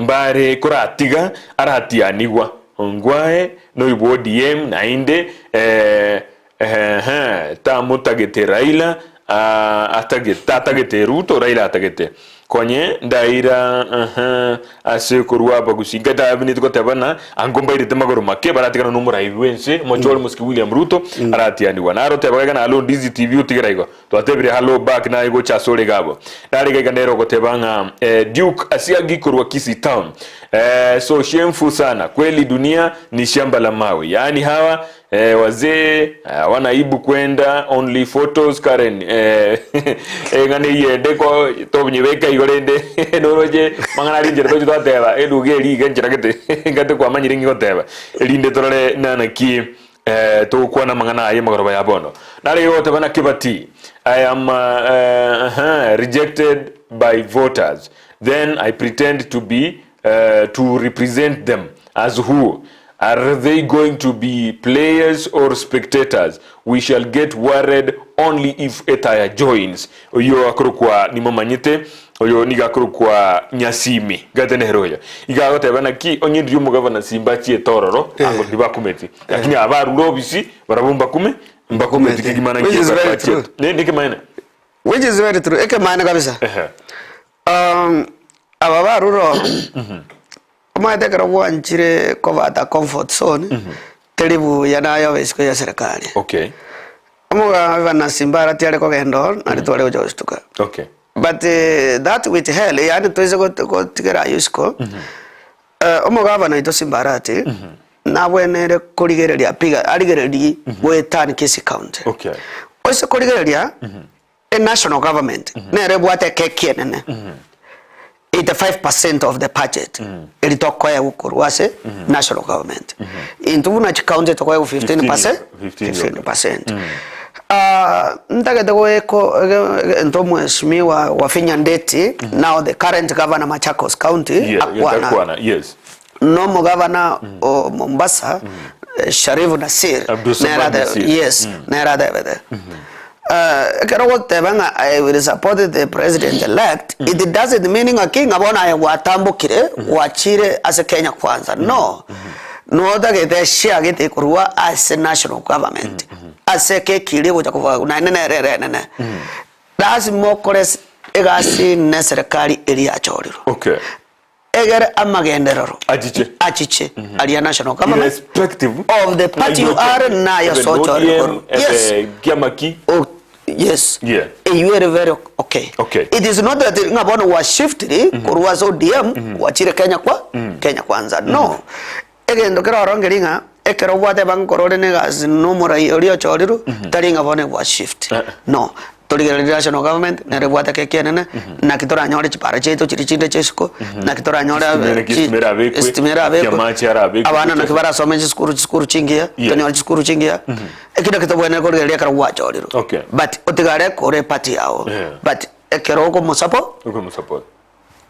mbare koratiga aratianigwa ongwae noyo bwa ODM naende Eeh tamotagete Raila atagete tatagete Ruto Raila atagete konye ndaira eeh ase korwa abagusii nkatabineti goteba na ango mbairete magoro make baratigana na omorai bwense omochore mosike William Ruto aratianigwa naro teba gaiga nalo Ndizi TV otigere igo twatebire hallo back naye gocha ase ore iga nare iga iga nere ogoteba ng'a Duke Asiagi korwa Kisii town so shameful sana kweli dunia ni shamba la mawe yaani hawa Eh, wazee hawana aibu kwenda only photos Karen eh, eng'ana eyende ko tonyebeka igo rende noroche mang'ana aria enchera tochi twateba eduka eria iga enchera gete ngate kwamanyire ng'i goteba erinde torore nanaki eh, togokwana amang'ana aye magoroba ya bono nare goteba naki bati I am uh, uh, rejected by voters then I pretend to be uh, to represent them as who Are they going to be players or spectators? We shall get worried only if Etaya joins. Oyo akorokwa nimomanyete, oyo nigo akorokwa Nyasimi. Gate nere oyo. Iga agoteba naki onye ndiria omogavana Simba achiete ororo, ango tibakumeti. Lakini aba arure obisi, barabwo mbakume, mbakumeti kegima naki Which is very achiete. true. Ne nekemaene. Which is very true. Ekemaene kabisa. Ehe. Um, aba barure oro, Omanyete ekero gwanchire kobata comfort zone, teri buya naye obe isiko ya serikali. Okay. Omogavana Simba tiare kogenda oo, nario tware gocha gostuka. Okay. But that with hell, yaani toise gotigera aywo isiko, omogavana oito Simba Arati, nabwenerire korigereria piga arigererie goetania Kisii County. Okay. Oise korigereria, E national government nere ebwate ekeki enene 85 percent of the budget eri tokoegwa korwa ase national government. Intwe buna chicounty tokoegwa 15 percent, 15 percent. Ntagete goeko egento omweshimiwa Wavinya Ndeti now the current governor Machakos county Yeah, akwana. akwana, yes. Na omogabana o Mombasa, Sharifu Nassir, Abdulswamad nere ate- Nassir. yes, nere atebete. Eh, ekero ogoteba ng'a I will support the president elect, it doesn't mean ng'a ki ng'a bono aye gwatambokire gwachire ase Kenya Kwanza. No. Notagete eshare gete korwa ase national government, ase ekekiria egocha koba naende nere ere enene. Lazima okore egasi ne eserekari eria yachorirwe. Okay. Egere amagenderero Achiche. achiche aria national government Irrespective of the party you are nayo ebe sochore ODM, igoro. Yes. ebe kiama ki. O- Yes. Yeah. Eywo ere very okay. Okay. It is not that ng'a bono gwashiftiri korwa ase ODM gwachire Kenya kwa Kenya Kwanza. No. Egento kere ororo nkeri ng'a ekero gwateba nkore ore na egasi na omorai oria ochorirwe tari ng'a bono egwashift. Eh. No. Torigereria national government nere ebwate keki enene naki toranyore chipara chiaito chiria chinde chia isiko naki toranyore Estima ere- estima erabekwe, estima erabekwe amache arabekwe, abana naki barasome chisukuru chisukuru chingiya Yeah. tonyore chisukuru chingiya Ekio nakio tobwenerete korigereria ekero gwachorirwe. Okay. But otigare kore eparty yao. Yeah. But ekero okomosupport, Okomosupport.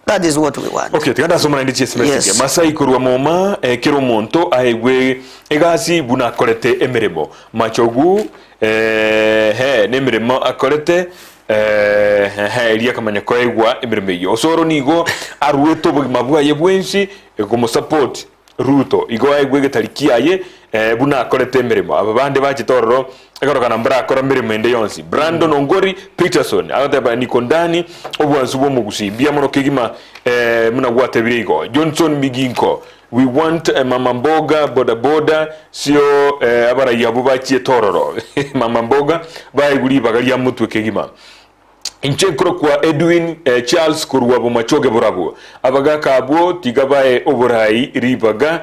that is what we want. Okay, tiga ndasoma naende chi'SMS Yes. inke. Masai korwa moma eh, kera omonto aegwe egasi buna akorete emeremo. Machogu eh, he nemeremo akorete eh, he eria akamanya koegwa emeremo eyio. Osoro nigo aruete obogima bwaye bwensi eh, komosupport Ruto igo aegwe egetari kiaye buna akorete emeremo. Aba bande bachete ororo ekorokana mbarakora meremo ende yonsi. Brandon Ongori Peterson agoteba niko ndani obwansu bw'omogusii. Mbuya mono kegima buna gwatebire igo. Johnson Miginko we want mama mboga boda boda sio abarai abwo bachiete ororo. Mama mboga baegwe ribaga ria motwe kegima. Inche nkorokwa Edwin Charles korwa Bomachoge Borabu. Abagaka abwo tiga bae oborai ribaga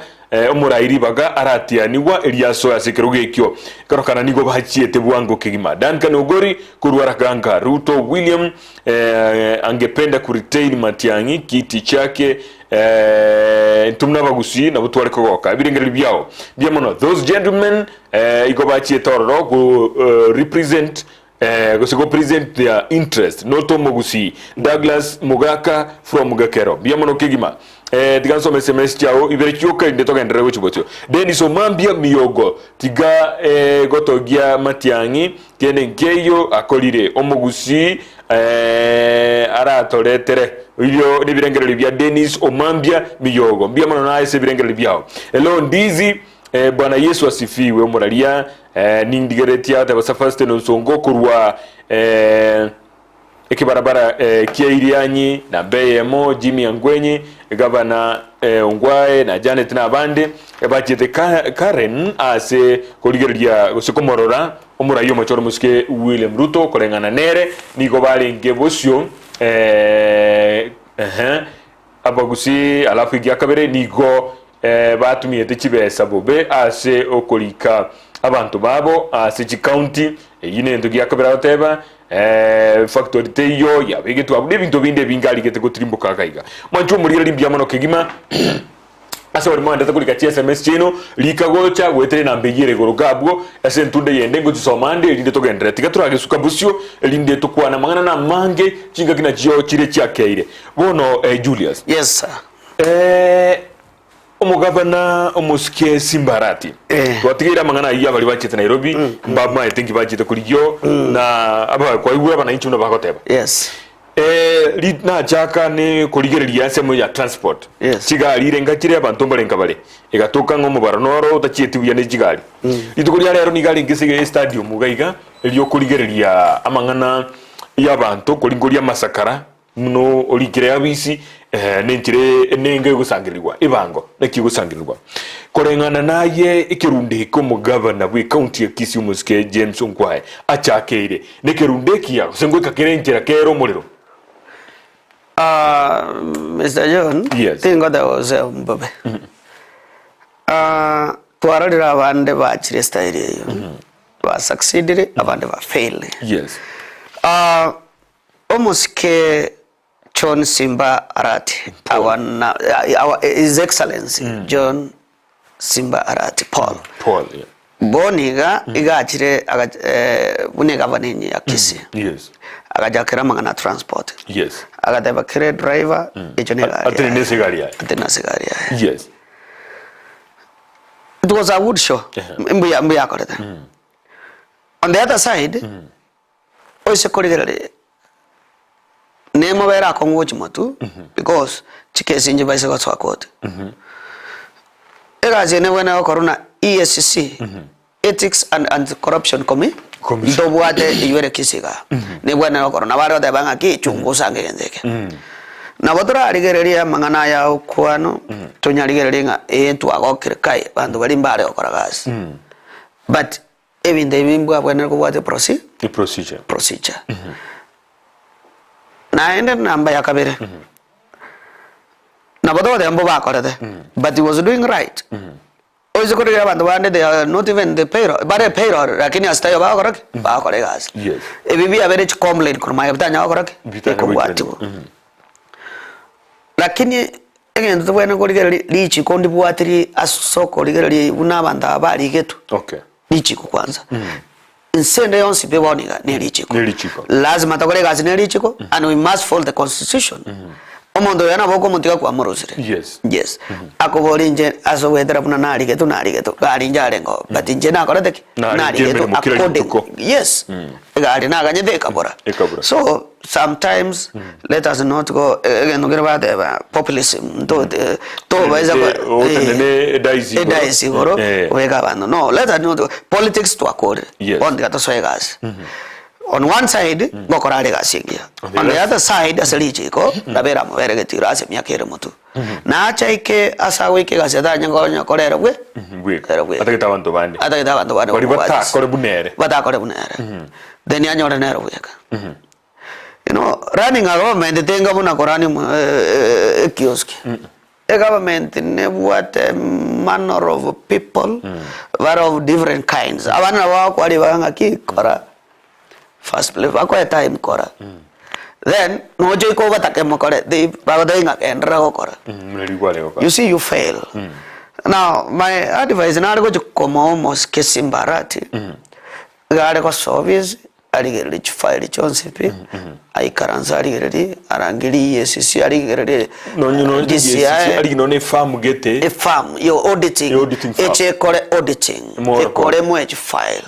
omorai ribaga aratianigwa erio asoe ase ekerogo ekio. Ekerokana nigo bachiete bwango kegima. Duncan Ogori korwa Raganka. Ruto William angependa ku retain Matiang'i kiti chake intwe buna abagusii nabo tware kogoka ebirengererio biao mbuya mono. Those gentlemen igo bachiete ororo go represent Gose go present their interest not omogusii Douglas Mogaka from Gakero mbuya mono kegima eh, tiga nsome sms chiao ibere chioka inde togenderere gochia bosio Dennis Omambia Miyogo tiga eh, gotogia Matiang'i kende nkeiyo akorire omogusii eh, aratoretere Ebio nebirengererio bia Dennis Omambia Miyogo mbuya mono naye ase ebirengererio biao Hello Ndizi Eh, Bwana Yesu asifiwe omoraria eh, nindigeretie agateba Safasiten Onsongo korwa eh, ekebarabara eh, kia Irianyi na Mbeyemo Jimmy Angwenyi gavana eh, Ongwae na Janet na abande eh, bachiete Ka- Karen ase korigereria gose komorora omorai omochoro mosike William Ruto koreng'ana nere nigo barenge bosio eh, ehe, Abagusii alafu egia kabere nigo batumiete chibesa bobe ase okorika abanto babo ase chikaunti. Eyio nento gia kabere agoteba factory teiyo yabegetwe abwo na ebinto binde ebinge arigete gotirimboka iga iga. Mwanche omorigereria mbuya mono kegima ase baria mwaendete korika chi sms chiaino rika gocha goetera enamba eyio ere igoro iga abwo ase entunda eyende ngochisoma ande erinde togenderere. Tiga toragesuka bosio erinde tokwane amang'ana namange chingaki nachio chire chiakeire. Bono Julius. Yes sir. Omogavana omosike Simbarati Eh. twatigeire amang'ana ayio abaria bachete Nairobi mbamaete nki bachete korigio na aba kwaigure abananchi buna bagoteba Yes. Eh, ri- nachaka ne korigereria ensemo ya transport Yes. chigari ire nka chire abanto mbare nka bare egatoka ng'a omobaro noro otachieti buya ne chigari rituko ria rero nigo arenge ase estadium iga iga erio okorigereria amang'ana ya abanto koringoria amasakara Buna orikire abisi, nenchera enenge egosangererigwa, ebango naki egosangererigwa. Koreng'ana naye ekerundo eke omogavana bw'ecounty ya Kisii omosike James Ongwae achakeire, nekerundo ekiya gose ngoika kere enchera kere omorero? Mister John, Yes. tingoteba gose mbobe. Twarorire abande bachire estyle eyio, ba succeedire abande ba failed. Yes. Omosike John Simba Arati, our, na, our, His Excellency John Simba Arati Paul. Paul, yeah. Bono iga iga achire aga eh, buna egavana enye ya Kisii. Yes. Agachakera amang'ana a transport. Yes. Agateba kere driver echo ne egari Atenene yaye. ase egari yaye. Atenene ase egari yaye. Yes. It was a good show. Mbuya mbuya akorete. On the other side, Oise korigereria nemobere akong'u gochia motwe because chikesi inche baise gosoa koti. Egasi eye nebwenerete gokorwa na EACC, Ethics and Anti Corruption Commi Commission. ntobwate eywo ere Kisii igaa. Nebwenerete gokorwa nabo are goteba ng'aki chungusa ange egento eke. Nabo torarigererie amang'ana aya okwano, tonyarigererie ng'a ee twagokire kai abanto baria mbare gokora gasi. But. Ebinto ebi mbwabwenerete kobwatia proce Eprocedure. procedure. Naende namba ya kabere, nabo togoteba mbo bakorete, but he was doing right. Oise korigereria abanto bande they are not even the payroll, bare payroll lakini ase taiyo bagokora ki? Bagokora egasi. Yes. Ebi biabeire chicomplain korwa magega bitanyara gokora ki? Bitanyara Bikobwatiwa. goikeraniwa. Lakini egento tobwenerete korigereria richiko ndibwatiri ase okorigereria buna abanto aba barigetwe. Okay. Richiko kwanza. Inse ende yonsi pi bono iga ne richiko. Ne richiko. Lazima tokore egasi ne richiko and we must follow the constitution. Omonto oyo nabo okomotiga kwamorosire. Yes. Yes. Akobori inche ase ogwetera buna narigetwe narigetwe gari inche arenge oo but inche nakorete ki? Narenge emeremo kera according rituko. yes. Egari naganyete ekabora. Ekabora. So sometimes let us not go egento kere bateba populism nto tobaisa Eh, otenene edaisi igoro. edaisi igoro Eh. obeke abanto no let us not go politics twakorire Yes. bono tiga tosoe egasi on one side ngokora are egasi engiya On the on the other other side ase richiko nabere amabere getiro ase emiaka ere motwe nacha aike ase agoika egasi atanye konya korera bwe Bweka. Ere bweka. Atagete abanto bande. Atagete abanto bande Baria bamobwatisi. batakore buna ere. Batakore buna ere. Then anyore nere bweka. You know, running a government tenga buna korani ekioski. Egovernment nebwate manner of people bare of different kinds. Abande nabo bagokoa ribaga ng'aki kora first place, bakoe time kora. Then noche iko obatake mokore, they bagotebia ng'a genderera gokora. Buna riria kware gokora. You see you fail. Now my advice nare gochia komoa omosike Simba Arati, iga are gosoa ofisi arigererie chifile chionsi pi, aikaranse arigererie, arangerie EACC arigererie Nonye nonye DCI, EACC arigi nonye efarm gete. efarm yo auditing, Yo auditing firm. eche ekore auditing, More ekore mwe chifile.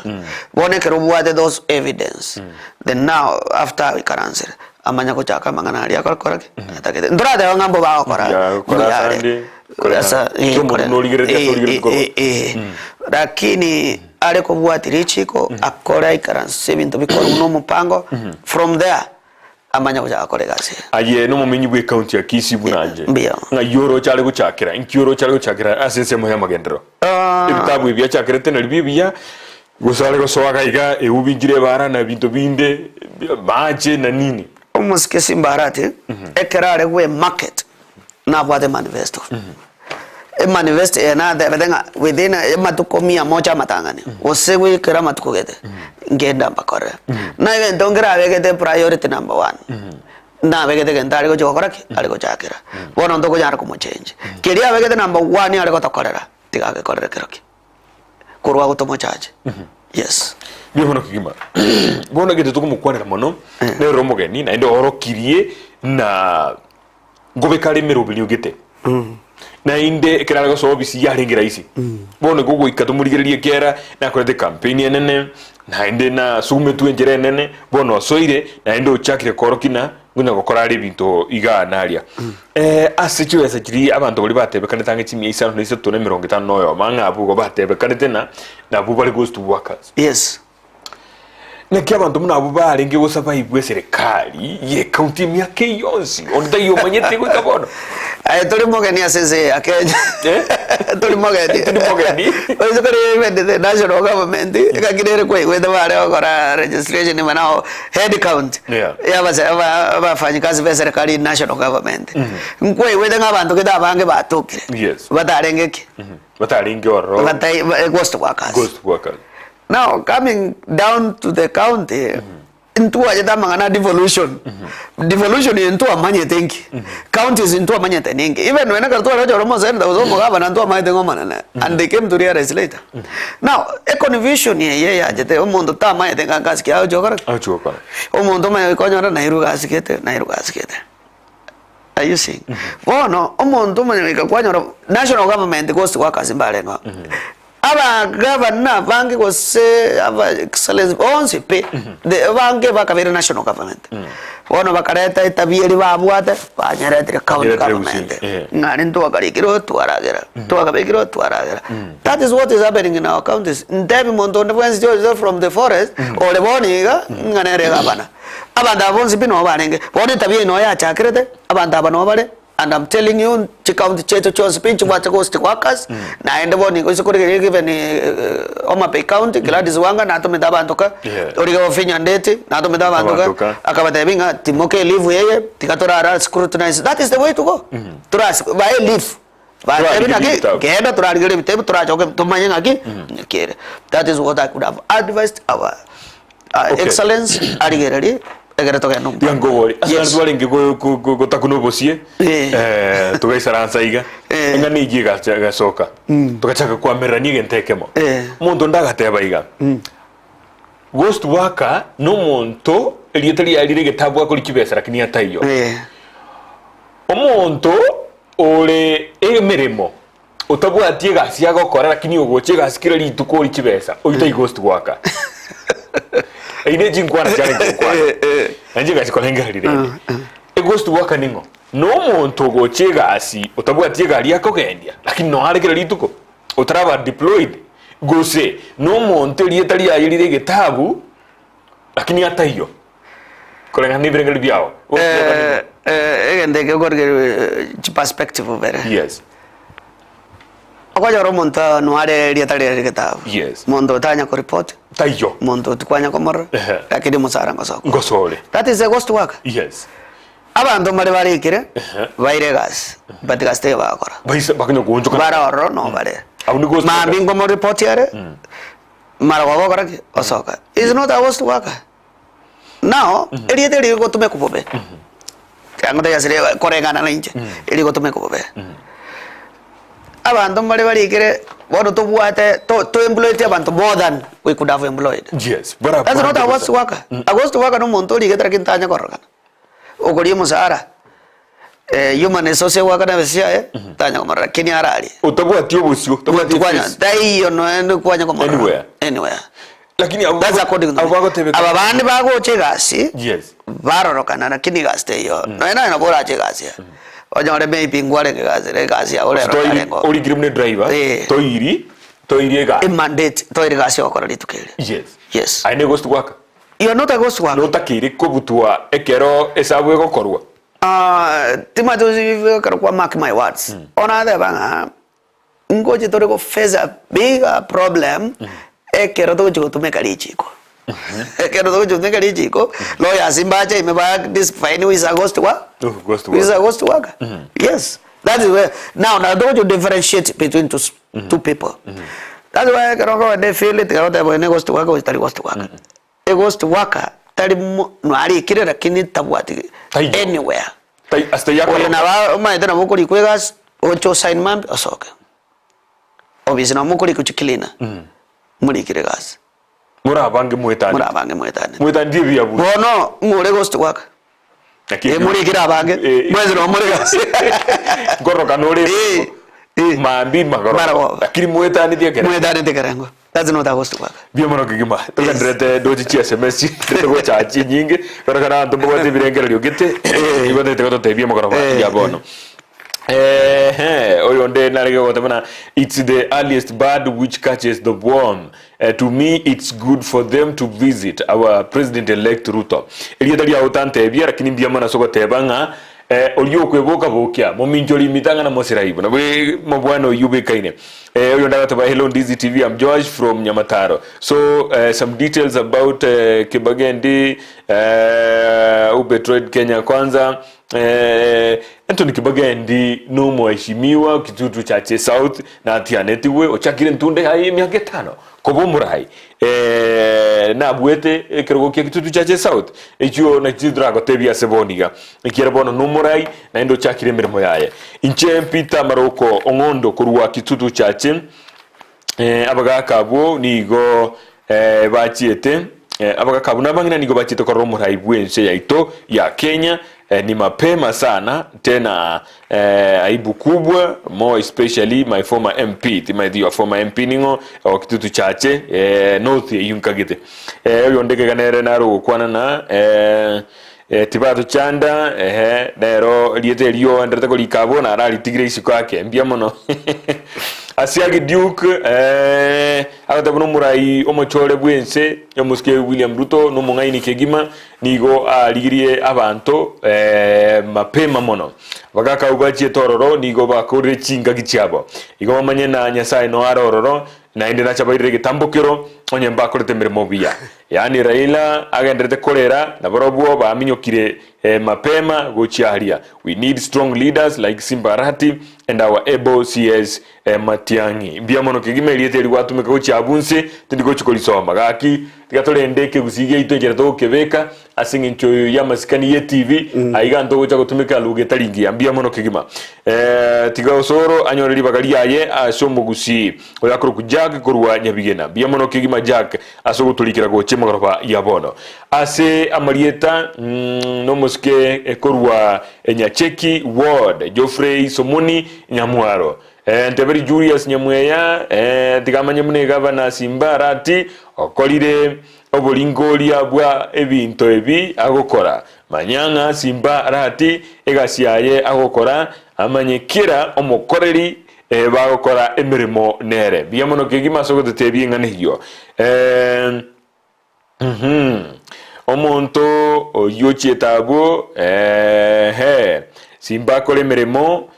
Bono ekero obwate those evidence, Then now after aikaransire amanya gochaka amang'ana aria akore ki? Atagete. Ntorateba ng'a mbo bagokora Mbuya gokora mbuya are. asande, kore Asa, na- eh, Kera omonto kore- norigereria ase eh, origereria eh, korwa. eh, eh. Lakini are kobwatia richiko akore aikaranse ebinto bikorwa buna omopango from there amanye gochaka gokora egasi eye. Aye nomomenyi bwe county ya Kisii buna inche. Mbuya. Ng'ai oroche are gochakera? Inki oroche are gochakera ase ensemo y'amagenderero? Ebitabu ebi achakerete naribio ebiya, gose are gosoa iga iga eubi nchire ebara na ebinto binde, amache na nini. Omosike Simba Arati ekero are gwe market nabwate manifesto. Emanifesto eye natebete ng'a within amatuko mia moja amatang'ani gose goikera amatuko gete ngenda mbakorere. Na egento nkerabegete priority number one, nabegete egento are gochia gokora ki? Are gochakera. Bono ntokonyara komochange. Keria abegete number one are gotokorera, tiga agekorere kerokio. Korwa agwo tomochache. Yes. Mbuya mono kegima. Bono egento tokomokwanera mono, nere omogeni naende oorokirie na ngobeka are emeroberio gete. Naende ekero are gosoa obisi yarenge rahisi. Bono igo goika tomorigererie ekiagera nakorete ecampaign enene, naende nasugumetwe enchera enene, bono osoire naende ochakire koorokia ng'a ngonya gokora are ebinto igaa na aria. Ase chibesa chiria abanto baria batebekanete ang'e chimia isano na isato na emerongo etano na oyomo, ang'e abwo igo batebekanete ng'a nabwo bare ghost workers. Yes. Naki abanto buna abwo barenge gosurvive eserekari ye county emiaka eye yonsi, onde taiyo omanyete goika bono. Aye tori mogeni ase ense eye ya Kenya. Eh? Tori mogeni. Tori mogeni. Oise kore even the national government, ngaki nere kwaigwete bare gokora registration mana head count. Yeah. Ya abase aba abafanyikazi be serikali national government. Nkwaigwete ng'a abanto gete abange batokire. Yes. Batarenge ki? Batarenge ororo. Batai ba- ghost workers. Ghost workers. Now coming down to the county, ntwachete amang'ana a devolution. Devolution eye ntwamanyete nki? Counties ntwamanyete ninki? Even when ekero tware gochora omosenator gose omogavana ntwamanyete ng'a omonene and they came to realize later. Now, econfusion eye yachete omonto tamanyete ng'a gasi ki agochia gokora ki? Agochia gokora. Omonto omanye goika onyore nairwe gasi gete, nairwe gasi gete. Are you seeing? Bono omonto omanye goika kwanyora national government gose gwakasi mbarengeo. Abagavana abange gose aba excellency bonsi pi, the abange bakabeire national government. Bono bakareta etabia eria babwate, banyeretire county Banyeretire government. gusii, eh. Ng'a rende twakarikirwe twaragera, twakabekirwe twaragera. That is what is happening in our counties. Ntebi monto onde bwensi oche from the forest, ore bono iga, ng'a nere egavana. Abanto aba bonsi pi noo barenge, bono etabia eye noo yachakerete, abanto aba noo bare. And I'm telling you chicounty chiaito chionsi pi nchibwate ghost workers naende bono igo ase korigereria even Homa Bay county Gladys Wanga natomete abanto ka Yeah. orige Ofinya Ndeti natomete abanto ka Abanto ka. akabatebia ng'a timoka eleave eye tiga torara scrutinize that is the way to go toras bae leave batebi Torarigereria naki ebitabu. genda torarigereria ebitabu torachoke tomanye ng'aki naki ere that is what I could have advised our Okay. Excellence arigererie egere togende Tiga omopaka. nkobori ase Yes. naende twarenge go- go- go- gotakuna obosie Eh. eh, togaisaransa iga Eh. eng'ana eyio egacha egasoka togachaka koamererania egento ekemo Eh. omonto onde agateba iga ghost worker na omonto erieta riaye rire egetabu akori chibesa lakini ataiyo Eh. omonto ore emeremo Otabwati egasi agokora lakini ogocha egasi kera rituko ori chibesa oyio tai ghost worker. Eyio ne chinkwana chiarenge gokwana. Nainche egasi korengereria rende. E ghost worker ning'o? No omonto ogocha egasi otabwati egari akogendia lakini noare kera rituko otaraba deployed gose no omonto erieta riaye rire egetabu lakini ataiyo koreng'ana na ebirengererio biao. Ghost worker ning'o? Egento eke okorigereria chiperspective bere. Yes. Okonyora omonto noare erieta riaye rigetabu. Yes. Monto otanya koripoti, Taiyo. monto otikwanya komorora, Ehe. lakini omosara ngosoka. Ngosore. That is a ghost worker. Yes. Abanto mbare barikire, Ehe. baire egasi, but egasi teiyo bagokora. Baisa bakonya goonchoka. Bare ororo no bare. Abwo ni ghost Mambia worker. nkomoripoti are, mara gokora ki? Osoka. Is not a ghost worker. Now, erieta eri rigotumekwa bobe, tiga ase koreng'ana na inche, erigotumekwa bobe. Abanto mbare barikire bono tobwate to to employeti abanto more than we could have employed. Yes. Bara That's not a abange ghost bosa. worker. A ghost worker na omonto origete lakini tanya kororekana. Okoria omosara, human resource egoakana ebesa chiaye, tanya komorora lakini ararie. Otabwati obosio, otabwati Kwanya face. taiyo noende kwanya komorora. Anywhere. Anywhere. Lakini abo That's according to me. abo bagotebeka. Aba bande bagocha egasi Yes. barorokana lakini egasi teiyo. Nonya naye nabo orache egasi eye. Onyore maybe nkwarenge egasi ere egasi yago rero Toiri yarenge oo. origire buna edriver. Eh. Toiri toiri egasi. Emandate toire egasi ogokora rituko erio. Yes. Yes. Aye ne ghost worker. You are not a ghost worker. Notakeire kobutwa ekero esabu egokorwa. Ah, timanyeti gose ekero kwa mark my words. Bono nateba ng'a Ngoche tore go face a bigger problem ekero togochia gotumeka richiko. Ekero togochia gotumeka richiko, lawyers mbache ime ba define who is a ghost work, Oh, ghost who is a worker. ghost worker. Yes, that is where now now togochia differentiate between two, two people. That's why ekero okogenda efield tiga goteba oyo ne ghost worker oyo tari ghost worker. A ghost worker tari mo narikire lakini tabwati Taiyo. anywhere. Tai ase taiyo Oyo akoroka. nabo omanyete nabo okorikwa egasi, oche osign mambia osoke. Obviously nabo mokorikwa chicleaner, morikire egasi, Morabange moetane. morabange moetane. Moetanirie ebiabu. Bono ng'o ore ghost worker? Naki Eh, morikire abange, Eh, mwensi nabo more egasi. Nkoroka nore Eh, eh. mambi magoro. Marogoba. Lakini moetanirie ekere. Moetanete ekerengo. That's not a ghost worker. Mbuya mono kegima togenderete ndoche chi sms ndete gocha chinyinge kora kana abanto mbabwate ebirengererio gete igo ntagete gototebia omogoroba Eh. ya bono Ehe, oyo onde narenge goteba buna it's the earliest bird which catches the worm Eh, to me it's good for them to visit our president elect Ruto erieta riao tantebia lakini mbuya mono ase ogoteba ng'a Eh, oria okweboka bokia, mominchori emitang'ana mosiraibu. Nabo mobwana oyio obekaine. Eh, oyo ndagateba hello Ndizi TV, I'm Josh from Nyamataro. So eh, some details about eh, Kibagendi eh, who betrayed Kenya Kwanza. Eh, Anthony Kibagendi no mheshimiwa Kitutu Chache South na atianetigwe ochakire ntunde yaye emiaka etano Koba omorai, eh, nabuete ekerogo kia Kitutu Chache South, ekio nakio toragotebia ase bono iga, ekiagera bono nomorai, naende ochakire emeremo yaye. Inche Peter Maroko Ong'ondo korwa Kitutu Chache, eh, abagaka abwo nigo eh, bachiete eh, abagaka abwo nabang'ina nigo bachiete korora omorai bw'ense yaito ya Kenya Eh, ni mapema sana tena eh, aibu kubwa more especially my former MP timaeti your former MP ning'o o Kitutu Chache eh, North eyio nkagete eh, oyo onde kega nere naro gokwana na eh, eh, Tibato Chanda ehe nero rieta erio oenderete korika abwo nararitigire isiko ake mbuya mono. Asiagi Duke eh, agoteba buna omorai omochore bw'ense omosike William Ruto nomong'aini kegima nigo arigirie abanto eh, mapema mono. Abagaka abwo bachiete ororo nigo bakorire chingaki chiabo. Igo bamanye na Nyasae noare are ororo naende nache abairire egetambokero onye mbakorete emeremo buya. Yaani Raila agenderete korera nabarobwo baminyokire mapema gochia aria. We need strong leaders like Simba Arati and our able CS Matiang'i. Mbuya mono kegima erieta eri gwatumeka gochia abwo nse tindi gochi korisoma. Gaki tiga torende ekegusii giaito enchera togokebeka ase eng'encho y'amasikani ye TV aiga ntogocha gotumeka lugha etari ngiya. Mbuya mono kegima. Tiga Osoro anyore ribaga riaye ase omogusii oyo akorokwa Jack korwa Nyabigena. Mbuya mono kegima Jack ase ogotorikera gocha emagoroba ya bono. Ase amarieta nomosike korwa Nyacheki Ward, Geoffrey Somoni Nyamwaro, Nteberi Julius Nyamweya, tiga amanye buna egavana Simba Arati okorire oboringoria bwa ebinto ebi agokora. Manya ng'a Simba Arati egasi yaye agokora amanye kera omokoreri bagokora emeremo nere. Mbuya mono kegima ase ogotetebia eng'ana eyio. Omonto oyio ochiete abwo, eeh, simba akore emeremo,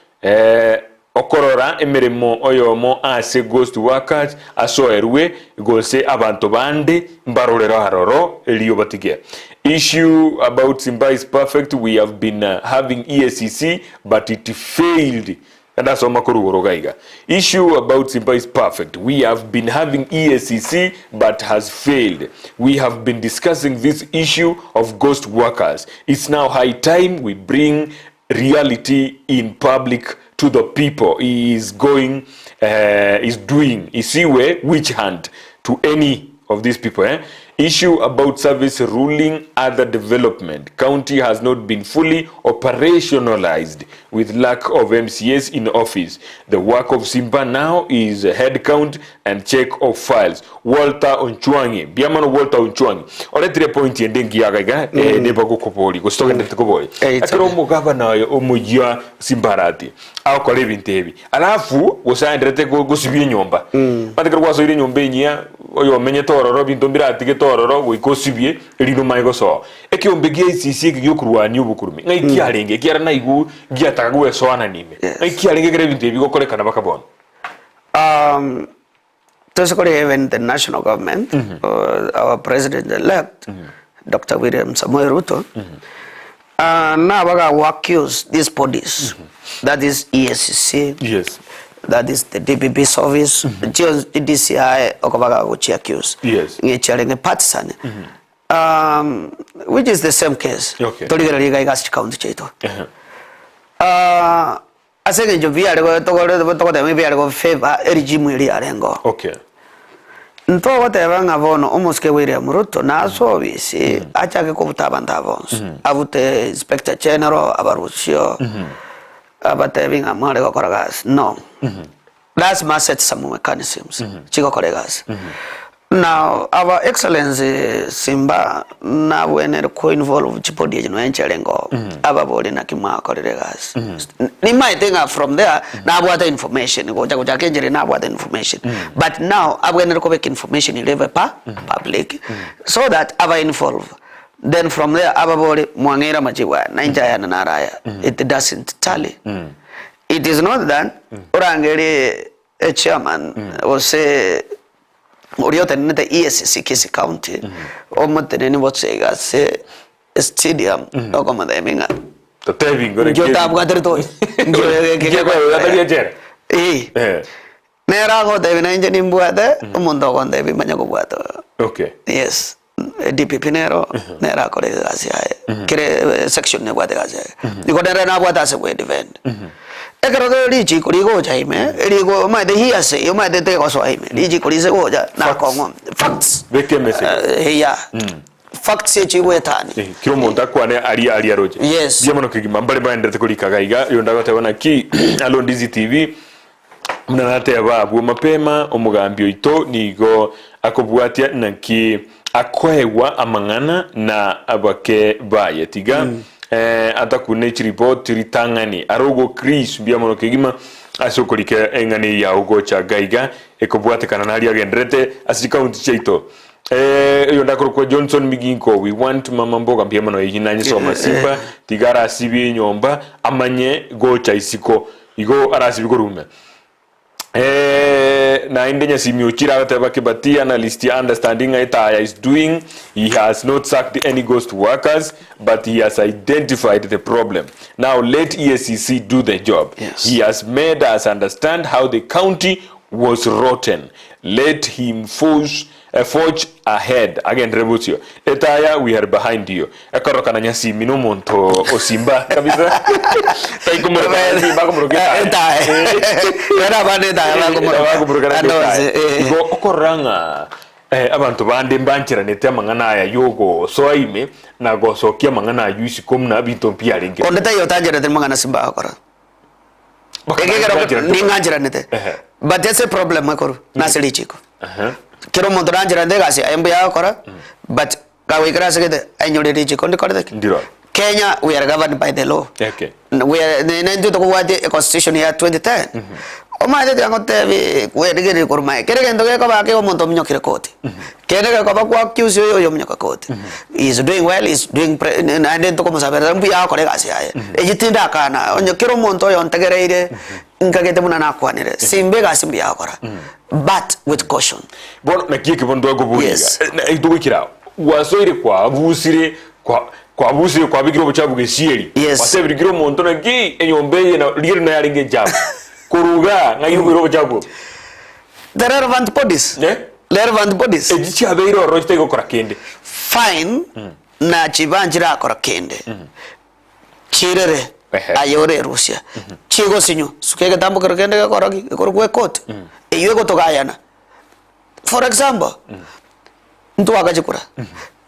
okorora emeremo oyomo ase ghost workers asoerwe gose abanto bande mbarorere aroro erio batige. Issue about Simba is perfect, we have been having EACC but it failed Ndasoma korwa igoro iga iga. Issue about Simba is perfect. We have been having EACC but has failed. We have been discussing this issue of ghost workers. It's now high time we bring reality in public to the people. He is going, uh, is doing isiwe witch hunt to any of these people eh? Issue about service ruling other development county has not been fully operationalized with lack of MCAs in office. The work of Simba now is head count and check of files. Walter Onchwangi, mbiamano Walter Onchwangi. Oretire point ende engiya iga iga eh, neba gokobori gose togenderete kobori. Eh, it's Ekero okay. omogabana oyo omoyia Simba Arati agokora ebinto ebi Alafu gose aenderete gosibia enyomba. Omanyete ekero gwasoire enyomba enyia, oyomenyete ororo, ebinto mbiratigete ororo goika osibie, erinde omanye gosoa. Ekeombe gia esisi eke giokorwania obokurume, ng'ai kiarenge? Ekiagera naigwe giataka gwesoanania ime. Ng'ai kiarenge ekero ebinto ebi bigokorekana mpaka bono? Tose kore even the national government our president elect Doctor William Samoei Ruto nabaga go accuse these bodies that is EACC Yes. that is the DPP's office chionsi DCI okobaga gochi accuse Yes. ng'a chiarenge partisan which is the same case Okay. torigereria iga iga ase chicounty chiaito Ehe. Ase engencho biare togoteba biare go favor eregime eria yarengeo. Okay. Ntogoteba ng'a bono omosike William Ruto nase obisi achake kobuta abanto aba bonsi, abute inspector general abarusio, abatebi ng'a mware gokora gasi, no. Lazima aset some mechanisms chigokora egasi. Now our excellency Simba nabwenere ko involve chibody echi nonya nchiarenge oo ababori naki mwakorire egasi. Nimaete ng'a from there nabwate information gocha gochaka enchera eye nabwate information but now abwenere kobeka information eria ebe pa public so that aba involve then from there ababori mwang'eire amachibu aya na inche ayane naro aya it doesn't tally. It is not that orangerie e chairman gose oria otenenete EACC Kisii County omoteneni bose iga ase stadium okomotebia ng'a Totebi ngore inki otabwaterete oyo inki Inki okoyotari echela? Eh. Eh. Nere agotebia na inche nimbwate omonto ogontebia manye kobwata oyo. Okay. Yes. DPP nero nere akore egasi yaye kere section nebwate egasi yaye igo nere nabwate ase gwe defend ekero ke richiko rigocha ime rigo omanyete hearsay omanyete tegosoa ime richiko rise gocha nakong'u facts Beka emesegi. Eh, yeah facts echigwetania Eh, kera omonto akwane aria aria aroche. Yes. Mbuya mono kegima mbare baenderete korika iga iga oyonde agoteba naki alo Ndizi TV Buna nateba abwo mapema, omogambi oito nigo akobwatia naki akoegwa amang'ana na abake baye. Tiga atakune chiripoti ritang'ani. Arogo Chris mbuya mono kegima. ase okorika eng'ana eye yao gocha iga iga ekobwatekana naria agendererete ase chikaunti chiaito. Eh, oyo ndakorokwa Johnson Miginko, we want mama mboga mbuya mono eyio nanyesoma Simba tiga arasibie enyomba amanye gocha isiko igo arasibie korwa ime. Eh, naende Nyasimi ochire agateba Kibati analyst understanding ng'a Etaya is doing he has not sacked any ghost workers but he has identified the problem now let EACC do the job Yes. he has made us understand how the county was rotten let him force eh, forge ahead agenderere bosio Etaya we are behind you Ekorokana Nyasimi nomonto osimba kabisa taikomoroka Nyasimba akomoroka Etaya. Etaya. Bera abande etaya bakomoroka. Bakomoroka naende Ande etaya. onsi, eh. Igo okorora ng'a eh, abanto bande mbancheranete amang'ana aya yogosoa ime na gosokia amang'ana aywo isiko muna binto mbiarenge. Onde taiyo otancherete mang'ana Simba agokora. Bakana Ekegera mbancheranete. ning'ancheranete. Ehe. But ase problem ekorwa nase richiko. Ehe. Kera omonto nancherante egasi aye mbuya agokora but Kagoikera ase gete ainyore richiko ndikorete ki? Ndiro. Kenya we are governed by the law. Okay. We are, ne ne intwe tokobwatia e constitution ya 2010. Omanyete tiga ngotebi kwerigereria korwa mae kere gento gekoba ake omonto ominyokire koti. Kende gekoba kwa accuse oyo oyo ominyoka koti. He is doing well, he is doing pre naende ntokomosaberera mbuya agokora egasi yaye. Eyio tindakana onye kera omonto oyo ontegereire nkagete buna nakwanire simba egasi mbuya agokora but with caution. Bono naki eke bono twakoboria Yes. iga, na togoikera ao, gwasoire kwabusire kwa kwabusire kwabekire obochafu gesieri, Yes. gwatebirie kera omonto naki enyomba eye na rigerio naye arenge enchafu, korwa igaa ng'ai okoira obochafu obo? The relevant bodies. Eh? Relevant bodies. Echi chiabeire ororo chitari gokora kende. Fine na chiba nchirakora kende. Chirere Ehe. aye orerusia. Chigosinywa suka egetambo kero kende gekora ki? Gekorokwa ekoti. Eywo egotogayana. For example, ntwagachikura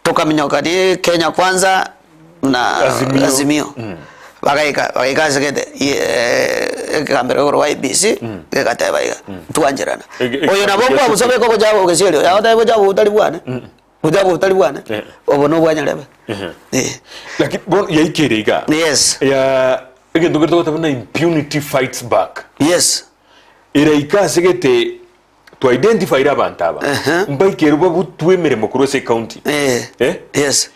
tokaminyoka ni Kenya Kwanza na Azimio. Azimio. Bagaika bagaika ase gete ekegambero igoro IEBC gegateba iga ntwancherana. Ege- Oyo nabo ege- kwabusa beka ogocha ogesieri oyo agoteba ogocha obotari bwane ogocha obotari bwane Eh. obo nobwanyarebe. Ehe. Eh. Lakini bono yaikire iga. Yes. Ya egento kere togoteba buna impunity fights back. Yes. Eraika ase gete Twa identifyire abanto aba mbaikerwe babutwe emeremo korwa ase ecounty. Eh. Eh? Yes.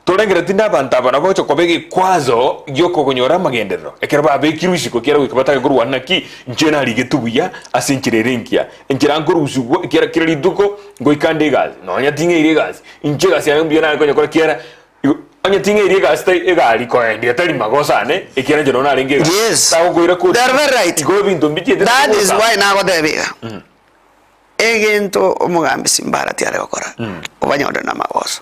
Torengere tinde abanto aba nabo bagocha koba egekwazo giokogonyora amagenderero ekero babekirwe isiko ekiagera goika batage korwana naki inche narigetwe buya ase enchera ere engiya enchera nkorusigwa ekiagera kera rituko ngoika nde egasi nonya ting'eiri egasi inche egasi yane mbuya nare konyekora ekiagera igo onye ting'eiri egasi tai egari koendia tari magoso ane ekiagera inche nonya narenge egasi Yes. Tagokoira koti They are very right. igo ebinto mbichiete That is gocha. why nagotebia iga. Egento omogambi Simbarati are gokora, obanyore na amagoso.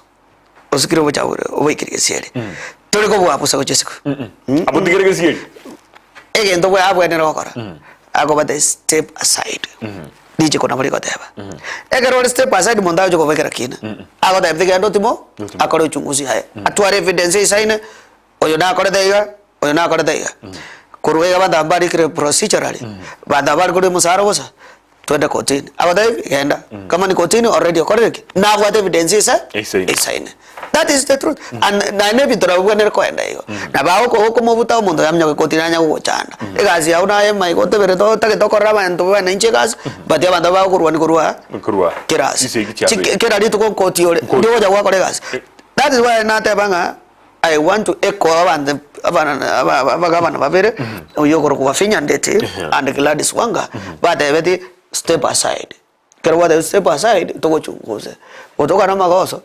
Osikire obochafu ore, oboikire gesieri. Tori kobua bosa gochia isiko. Abotigere gesieri. Egento bwe abwenere gokora, akobata step aside. Richiko nabo rigoteba. Ekero ore step aside monto agocha kobekera kina. Agotebia tiga ende otimo, Otimo. akore uchunguzi aye. Atware evidence eisaine, oyo nakorete iga, oyo nakorete iga. Korwa iga abanto aba mbarikire procedurally, abanto aba bare korwa omosara bosa, twende kotini. Agotebia genda, kama ni kotini already okorire ki? Nabwate evidence ise Eisaine. eisaine. That is the truth. And naende ebinto nabo bibwenerete koenda igo. Nabo agoko okomobuta omonto yamanya kotini anya gogochanda. Egasi yago naye maiga oteberete otagete okorera abanto bane inche egasi, but abanto bagokorwania korwa aa Korwa kera ase. chisegi chiabeire. Chike kera rituko nkoti ore, Nkoti. ndi ogocha gwakora egasi. Eh. That is why nateba ng'a I want to echo abanto abana aba abagabana babere, oyio okorokwa Wavinya Ndeti and Gladys Wanga, batebeti step aside. Ekero gwatebire step aside, togochunguze. Gotoka na amagoso,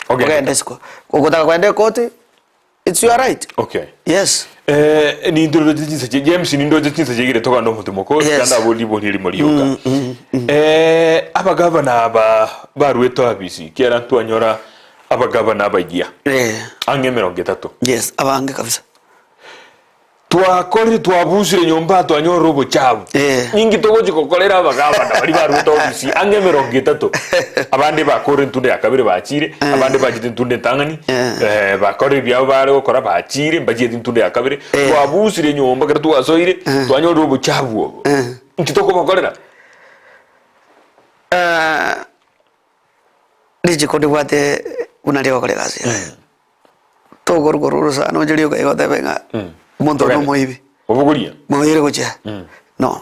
Ogende. ogende isiko. Gogotaka kogenda ekoti, it's your right. Okay. Yes. Eh, nindoche chinsa chi- James nindoche chinsa chiegire toganda omonto moko Yes. ganda abori ribori erimo rioka eh abagavana aba baruete abisi kiara ntwanyora abagavana abayia Eh, ang'e emerongo etato yes, abange kabisa. Twakorire twabusire nyomba twanyorire obochabu. Eh. Ninki togochi gokorera abagavana baria barwete ofisi ang'e emerongo etato. Abande bakorire entunda ya kabere bachire, abande bachete entunda entang'ani, Eh. eh, bakorire ebiabo bare gokora bachire mbachiete entunda ya kabere. Eh. Twabusire nyomba ekero twasoire, twanyorire obochabu obo. Eh. Inki tokobakorera? Eh, richiko ribwate buna rigokora egasi yaye. Tokorwa korwa orosana oche rioka iga otebe ng'a omonto one Togende. omoibi, Obogoria. moire gochia no.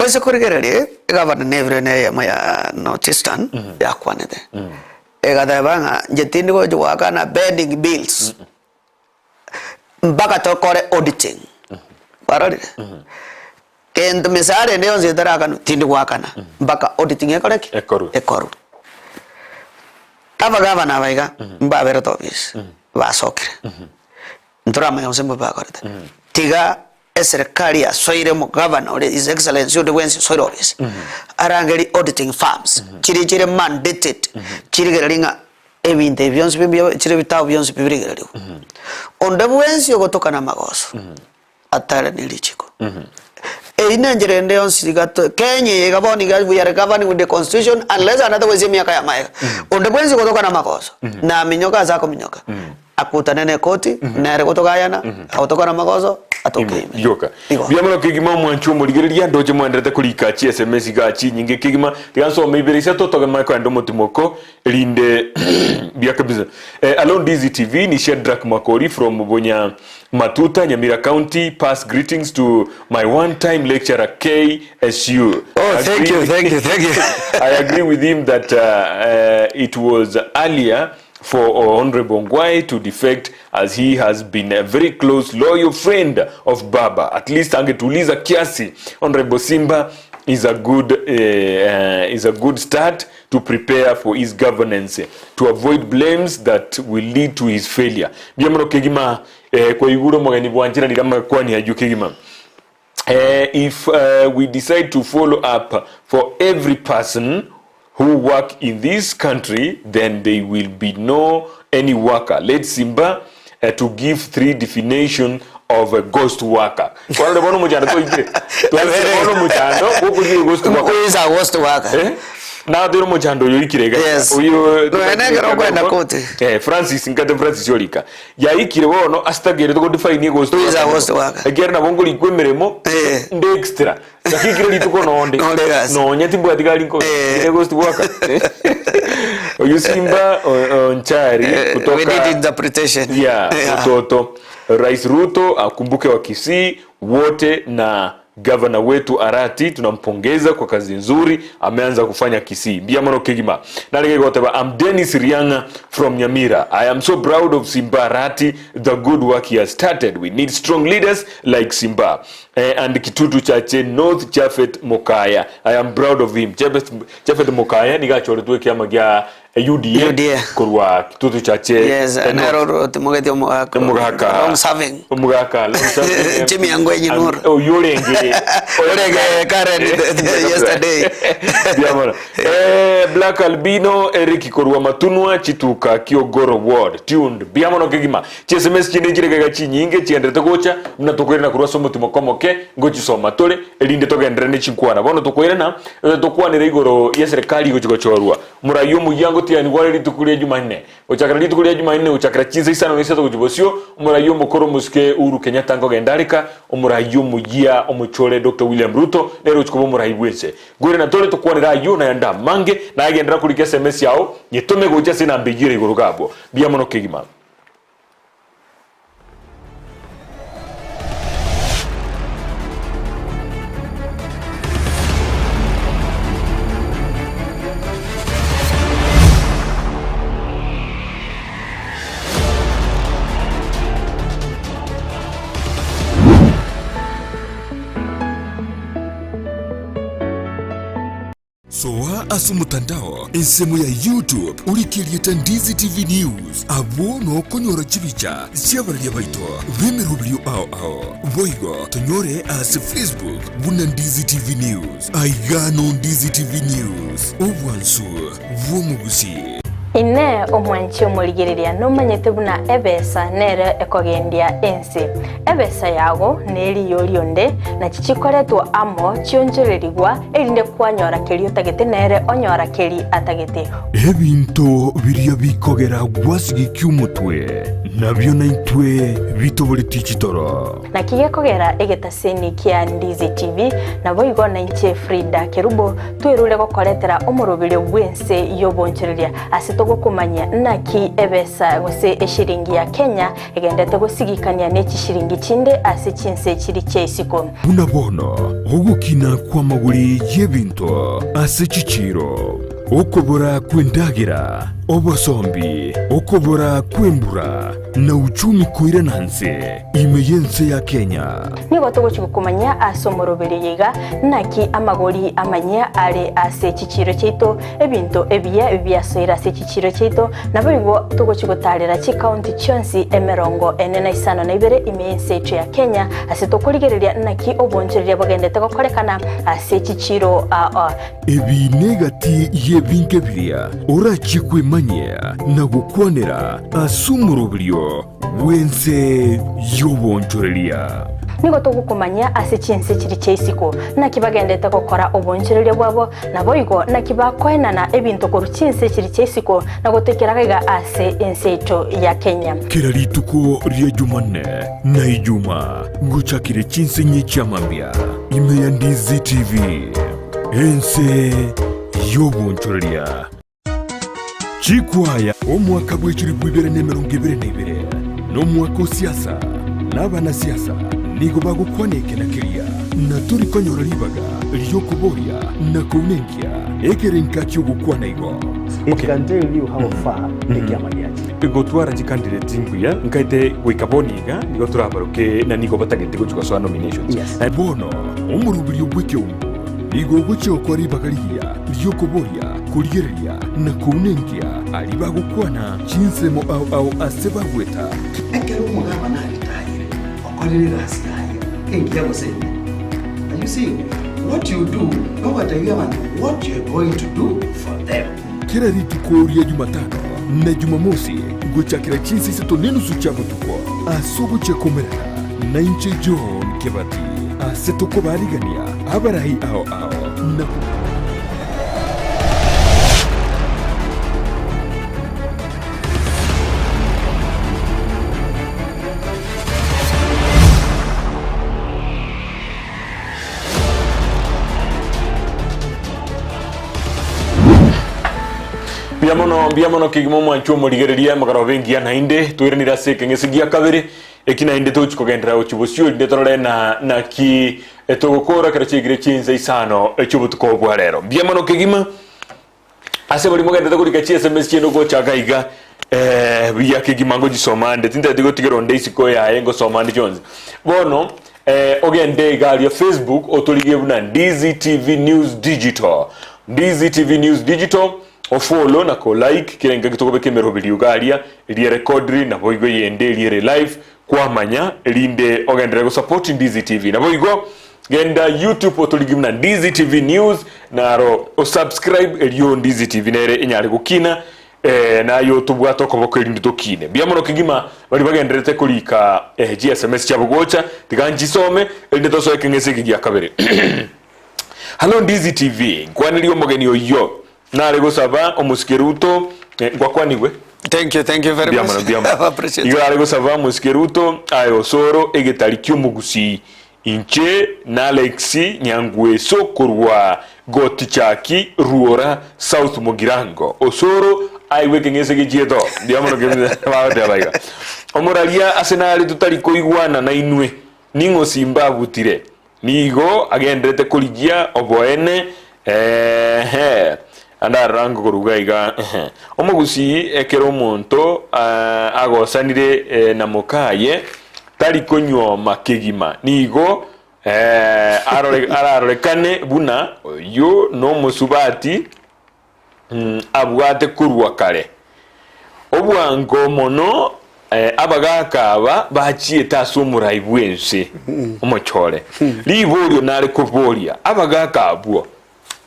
Oise korigereria, egavana nebire na eyemo ya North Eastern yakwanete, egateba ng'a inche tindi gochia goakana pending bills mpaka tokore auditing. Kwarorire? Gento mishahara ende yonsi etarakanwa tindi goakana mpaka auditing ekore ki? Ekorwe. Ekorwe. Abagavana aba iga mbaberete ofisi, basokire. Ntoramanya gose mbobe bakorete. Tiga eserekari yasoire omogavana ore His Excellency onde bwensi osoire ofisi, arangerie auditing firms chiria chire mandated chirigererie ng'a ebinto ebi bionsi bi chire ebitabu bionsi birigereriwe. Onde bwensi ogotokana amagoso atare ne richiko. Eyio nenchera ende yonsi iga to Kenya eye iga bono iga we are governing with the constitution unless and otherwise emiaka ya magega. Onde bwensi ogotokana amagoso, naminyoka ase akominyoka. Akutane nekoti, nere gotogayana, agotokora amagoso, atoke ime. Rioka. Igo. Mbuya kegima omwanchi omorigereria ndoche mwenderete korika chi sms iga chinyinge kegima tiga nsome ibere isato togema koenda omotimoko erinde buya kabisa. Eh, allo Ndizi TV ni Shedrack Makori from Bunya Matuta Nyamira County pass greetings to my one time lecturer KSU. Oh, thank you, thank you, thank you. I agree with him that it was earlier for Honorable Ongwae to defect as he has been a very close loyal friend of Baba. At least angetuliza kiasi. Honorable Simba is a good, is a good start to prepare for his governance to avoid blames that will lead to his failure. Mbuya mono kegima eh, kwaigure omogeni bwancheranire amakwani ayio kegima. Eh, if we decide to follow up for every person who work in this country then they will be no any worker let simba uh, to give three definition of a ghost worker kwarore bono omochando twaikire twaikire bono omochando bwokorigia ghost worker Who is a ghost worker? Eh? Natoire omochando oyo oikire iga Yes. oyo Nonya nekero okoenda koti. Eh, Francis nkate Francis orika Yaikire bono ase tagerete go define ghost Who is a worker. ghost worker? Ekiagera nabo nkorikwa emeremo Eh. nde extra naki kera rituko nonde Nonde egasi. nonya timbwati gari nko Eh. ere ghost worker Oyo Simba o- Onchari Eh, kutoka we need interpretation. yeah, Yeah. Utoto Rais Ruto akumbuke Wakisii wote na Gavana wetu Arati tunampongeza kwa kazi nzuri ameanza kufanya Kisii. Mbuya mono kegima. Narenge goteba I'm Dennis Rianga from Nyamira. I am so proud of Simba Arati the good work he has started. We need strong leaders like Simba. Eh, and Kitutu Chache North Jafet Mokaya. I am proud of him. Jafet, Jafet Mokaya niga achoretwe ekiama gia UDA, UDA. korwa Kitutu Chache Yes, eh, North. nero otimogeti omogaka. Omogaka. Long serving. Omogaka long serving. Jimmy Angwenyi Nur. Oyo orenge. Orenge Karen yesterday. Biamara. Eh, Black Albino Eric korwa Matunwa chituka Kiogoro Ward tuned. Biamono kegima. Chi SMS chinde chire gega chinyinge chigenderete gocha buna tokoirana korwa ase omotimo komoke ngochisoma tore erinde togenderere ne chinkwana. Bono tokoirana eh, tokwanere igoro ye serikali gochi gochorwa. Morai omuya ngotianigwa are rituko ria Jumanne. Gochakera rituko ria Jumanne gochakera chinsa isano na isato gochia bosio, omorai omokoro omosike Uhuru Kenyatta nkogenda areka, omorai omoyia omochore Doctor William Ruto nere ogochia koba omorai bwense. Nkoirana tore tokwanere ayio naende amange, naye genderera korika sms yao, nyetome gocha ase enamba eyio ere igoro iga abwo. Mbuya mono kegima. Soa ase omotandao ensemo ya YouTube orike erieta Ndizi TV News, abwo nokonyora chibicha chi'abararia baito b'emeroberio ao ao. Boigo tonyore ase Facebook buna Ndizi TV News. Aiga no Ndizi TV News, obwansu bw'omogusii. Inee, omwanchi omorigereria, nomanyete buna ebesa nere ekogendia ense? Ebesa yago neriyo rionde, nachi chikoretwa amo chionchorerigwa, erinde kwanyora keria otagete nere onyora keria atagete. Ebinto biria bikogera gwasigikia omotwe, nabio naintwe bitoboretie chitoro. Naki gekogera egetaseni kia Ndizi TV, naboigo nainche Frida Kerubo, twerure gokoretera omoroberio bw'ense y'obonchoreria ase. togokomanyia naki ebesa gose eshiringi ya Kenya egendete gosigikania ne chishiringi chinde ase chinse chiri chia isiko. Buna bono ogokina kw'amagori y'ebinto ase chichiiro, okobora kw'endagera, obosombi, okobora kw'embura, na uchumi koirana nse ime y'ense ya Kenya. Nigo togochia gokomanyia ase omoroberio oyo iga, naki amagori amanyia are ase chichiiro chiaito, ebinto ebiya biasoire ase chichiiro chiaito, naboigo togochia gotaarera chikaunti chionsi emerongo ene na isano na ibere ime y'ense yaito ya Kenya, ase tokorigereria naki obonchoreria bogendete gokorekana ase chichiiro aa. Ebi negati y'ebinto ebiria orachie kwemanyia na gokwanera ase omoroberio bw'ense y'obonchoreria. Nigo togokomanyia ase chinse chiria chia isiko, naki bagendete gokora obonchoreria bwabo, naboigo naki bakoenana ebinto korwa chinse chiria chia isiko na gotoikera gaiga ase ense yaito ya Kenya. Kera rituko ria Jumanne na Ijuma ngochakire chinsenyi chia mambia ime ya Ndizi TV, ense y'obonchoreria. Chikwaya omwaka bw'echilifu ibere na emerongo ebere na ibere, na omwaka o siasa, na abanasiasa nigo bagokwana eke na keria, na tori konyora ribaga ri'okoboria na kounenkia ekerenka ki'ogokwana igo. It can tell you how far ekiama giachire. Gotwara chicandidate mbuya nkaete goika bono iga nigo torabaroke na nigo batagete gochia gosoa nominations. Yes. Bono omoroberio bw'ekeungo nigo ogochia gokora ribaga rigiya ri'okoboria, korigereria, na kounenkia aria bagokwana chinsemo ao ao ase bagweta. Ekero omogabana aritayire, okorire egasi yaye engiya gose embe. Are you seeing? What you do, nogotebia abanto what you are going to do for them. Kera rituko ria Jumatano na Jumamosi gochakera chinsa isato nenusu chia botuko ase ogochia komerana nainche John Kebati ase tokobarigania abarai ao ao na Mbuya mono, mbuya mono kegima omwanchi omorigereria emegoroba engiya naende toiranire ase ekeng'ese gia kabere eki naende tochi kogenderera gochia bosio erinde torore na naki togokora ekero chiaikire chinsa isano chi'obotuko bwa rero. Mbuya mono kegima ase baria mogenderete korika chi sms chiaino gochaka iga eh, buya kegima ngochisoma ande tintageti gotigera onde isiko yaye ngosoma ande chionsi. Bono eh, ogende iga aria Facebook otorigie buna Ndizi TV News Digital. Ndizi TV News Digital ofollow na ko like kera engaki tokobeka emeroberio iga aria eria erekodiri naboigo eyende eria ere live kwamanya erinde ogenderere gosupport Ndizi TV naboigo Genda YouTube otorigie buna Ndizi TV News naro osubscribe erio Ndizi TV nere enyare gokina eh, naye otobwate okoboko erinde tokine. Mbuya mono kegima bari bagendererete korika eh, chi SMS chiabo gocha tiga nchisome erinde tosoe ekeng'ese eke gia kabere. Hallo Ndizi TV, nkwanerie omogeni oyio nare gosaba omosike Ruto eh, ngwakwanigwe Thank you, thank you very Mbuya much. mono, mbuya mono. Appreciate. Igo are gosaba omosike Ruto aye osoro egetari ki'omogusii Inche n'Alex Nyangweso korwa Gotichaki, Ruora, South Mugirango. Osoro aigwe ekeng'ese gechieto. Mbuya mono kebisa bagoteba iga. Omoraria ase nare totari koigwana nainwe, ning'o Simba abutire? Nigo agenderete korigia oboene eeh ande arora ngokoruga iga ehe. Omogusii ekero omonto agosanire na mokaye tari konyuoma kegima, nigo ararorekane buna oyio nomosubati abwate korwa kare. Obwango mono abagaaka aba bachiete ase omorai bw'ense omochore. Riborio nare koboria abagaaka abwo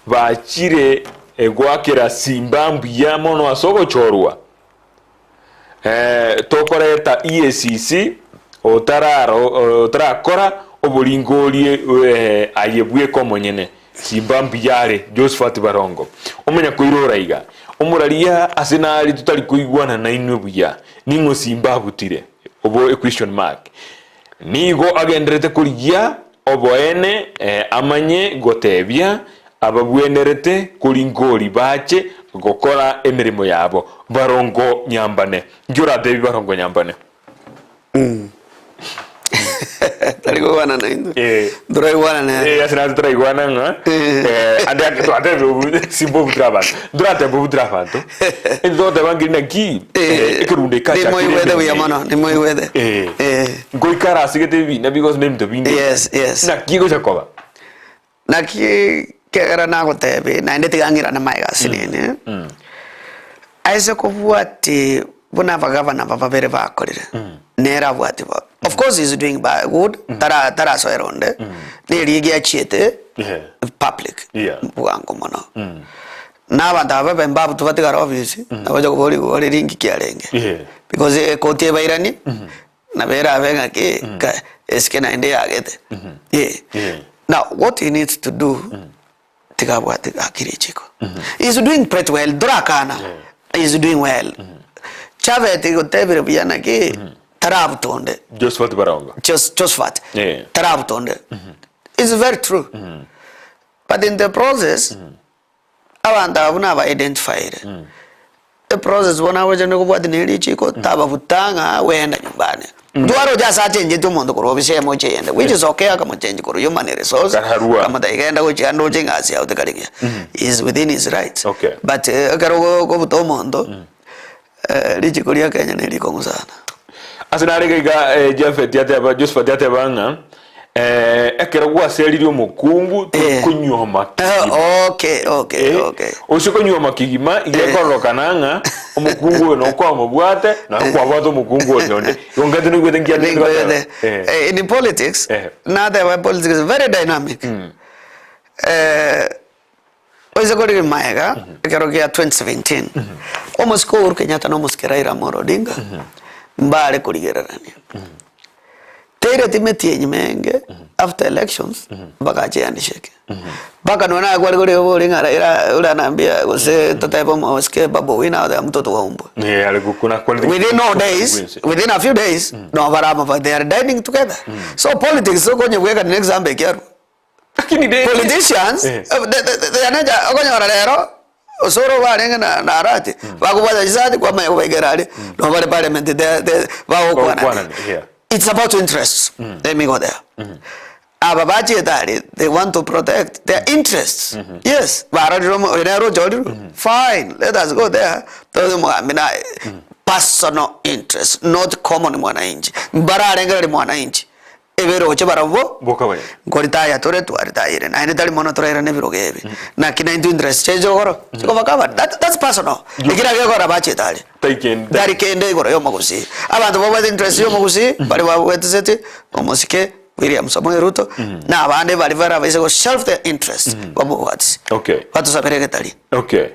bachire goakera simba mbuya mono ase ogochorwa? Tokoreta EACC otarakora oboringoria aye bweka omonyene. Simba mbuya are Josephat Barongo omanya koirora iga omoraria ase nare totari koigwana nainwe buya ning'o Simba abutire obo equestion mark nigo agenderete korigia oboene amanye gotebia ababwenerete koringori bache. gokora emeremo yabo. Barongo nyambane. Inki oratebie barongo nyambane? Tari kogwana naintwe. Eh. Ntoraigwana nere. Eh, ase naende toraigwana ng'a Eh. eh, ande ake twatebire obu simba obutura abanto. Ntoratebe obutura abanto. Intwe togoteba ng'iri naki eh, ekerundo eke achakire Nimoigwete buya emeremo eye. mono, nimoigwete. Eh. Eh. Ngoikara ase gete ebina because nebinto binde. Yes, yes. Naki egocha koba? Naki kegera nagotebie, naende tiga ng'irane magega ase nini, aise kobwati buna abagavana aba babere bakorire, nere abwati bo. Of course he is doing ba good, tara tarasoera onde, na erigi achiete Yeah. public Yeah. bwango mono. Na abanto aba babe mbabutu batigare ofisi, nabacha koboria igoro ringi ki arenge. Yeah. Because ekoti ebairanie, Nabo erabe ng'aki ka esike naende yagete. Eh. Yeah. Now what he needs to do tiga abwate gaki richiko. He is doing pretty well, torakana. He is doing well. Chaveti gotebire buya naki tarabuta onde. Josephat Barongo. Jos- Josephat Yeah. tarabuta onde. It's very true. But in the process Abanto abwo naba-identifyire. Eprocess bono agocha nigobwati ne richiko, tababuta ng'a wenda nyumbani. Ntware oche ase achengetie omonto korwa ofisi eyemo gochia eyende, which is okay akamochengi korwa human resource, Akararua. akamotebia genda gochia ande oche egasi yao tekari buya. He is within his rights. Okay. But ekero ogo okobuta omonto, richiko ria Kenya nerikong'u sana. Ase nare iga iga eh, Japhet ateba Josephat ateba ng'a eh, ekero gwaseririe omokungu Eh. tokonyuoma kegima. Okay, okay, Eh, okay. ose konyuoma kegima iga Eh. ekororokana ng'a omokungu oyo nokwamobwate naye kwabwate omokungu oria onde. Igo ngati noigwete nki ande Nigo goteba? ete. Eh. Eh, in politics, Eh. nateba politics is very dynamic. Eh, Oise korigia magega ekero gia 2017, omosike Uhuru Kenyatta na omosike Raila Amolo Odinga mbare korigererania. Teireti metienyi menge after elections bagacha ehandshake. Mpaka nonya naye kware korigia bori ng'a Raila ore anambia gose totebe omosike Babu Owino agotebi mtoto wa umbwa. Eh, are gokuna kwanete Within no days, within a few days, no barama they are dining together. So politics okonyebweka ne example ekiarwa. Lakini de- Politicians, Eh. eh, they- they- they are not okonyora rero osoro barenge na na arati bakobwata chisati kwamanya kobaikera aria no bare parliament they- they- bagokwanani Bagokwanani, yeah. it's about interests let me go there aba bachiete aria they want to protect their interests yes barorire omo oyo nere ochorirwe fine let us go there tose mogambi naye personal interest not common mwananchi mbararengereria mwananchi Ebiroche barabwo Boka baya. nkoritaya tore twaritayire naende tari mono torairane ebirogo ebi naki naintwe interest chiaito igoro chikoba covered that, that's personal ekero gekogera bachete aria Tai kende. tari kende igoro ya omogusii abanto babwate interest ya omogusii bari babwateseti omosike William Samoei Ruto na abande bari barabaise go shelf their interest bamobwatisi Okay. batusabere egetari Okay.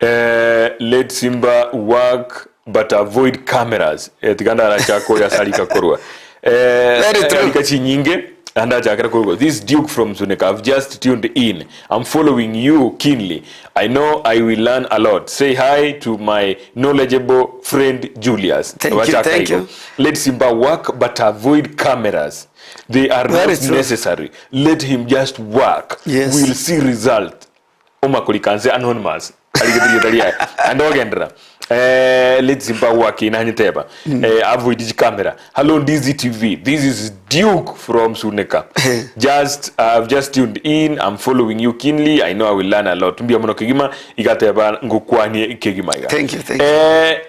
Eh, let Simba work but avoid cameras. Eh, tiga ndarachaka oyo ase arika korwa. Eh, Very true. arika chinyinge andachakera korwa. This Duke from Suneka, I've just tuned in. I'm following you keenly. I know I will learn a lot. Say hi to my knowledgeable friend Julius. Thank you, Wachaka thank igo. you. Let Simba work but avoid cameras. They are Very not true. necessary. Let him just work. Yes. We'll see result. Omakorika nse anonymous arigete rieta riaye ande ogenderera eh, let Zimbabwe akina nyiteba eh, avoid camera hello Ndizi TV this is Duke from Suneka just I've just tuned in I'm following you keenly I know I will learn a lot mbia mono kegima igateba ngukwanie kegima iga Thank you, thank you. eh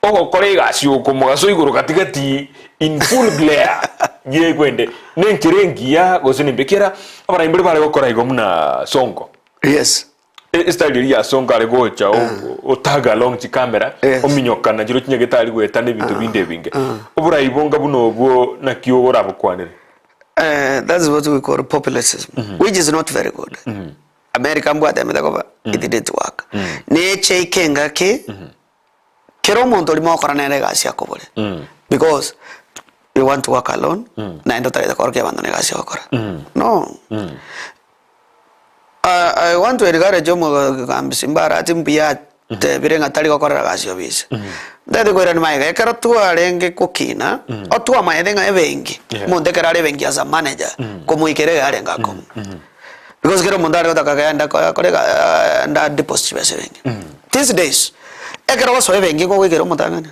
Ogokora egasi oko mogaso igoro gati-gati in full glare yekwende nenchera engiya gose nembe ekiagera abarai mbare bare gokora igo buna Sonko. Yes. Estyle eria ya Sonko are gocha o tag along chicamera Yes. ominyokana chiro chinyagetari goetana ebinto binde ebinge. Oborai bonga buna obwo naki orabokwanere? That's what we call populism, which is not very good. America mbwatemete koba, it didn't work. Neche ike engaki, Kera omonto oria mogokora nere egasi akobore because you want to work alone naende otagete korokia abanto na egasi ogokora no. I want to encourage omogambi Simba Arati mbuya atebire ng'a tari gokorera gasi obisi. Ntagete koirania magega ekero twarenge gokina otwamaete ng'a ebenki Yeah. omonto ekero are ebenki as a manager komoikera iga arenge akong'u. Because kera omonto are gotaka kogenda kore enda deposit chibesa ebenki. These days, ekero ogosoa ebenki nigo ogoikera omotang'ani.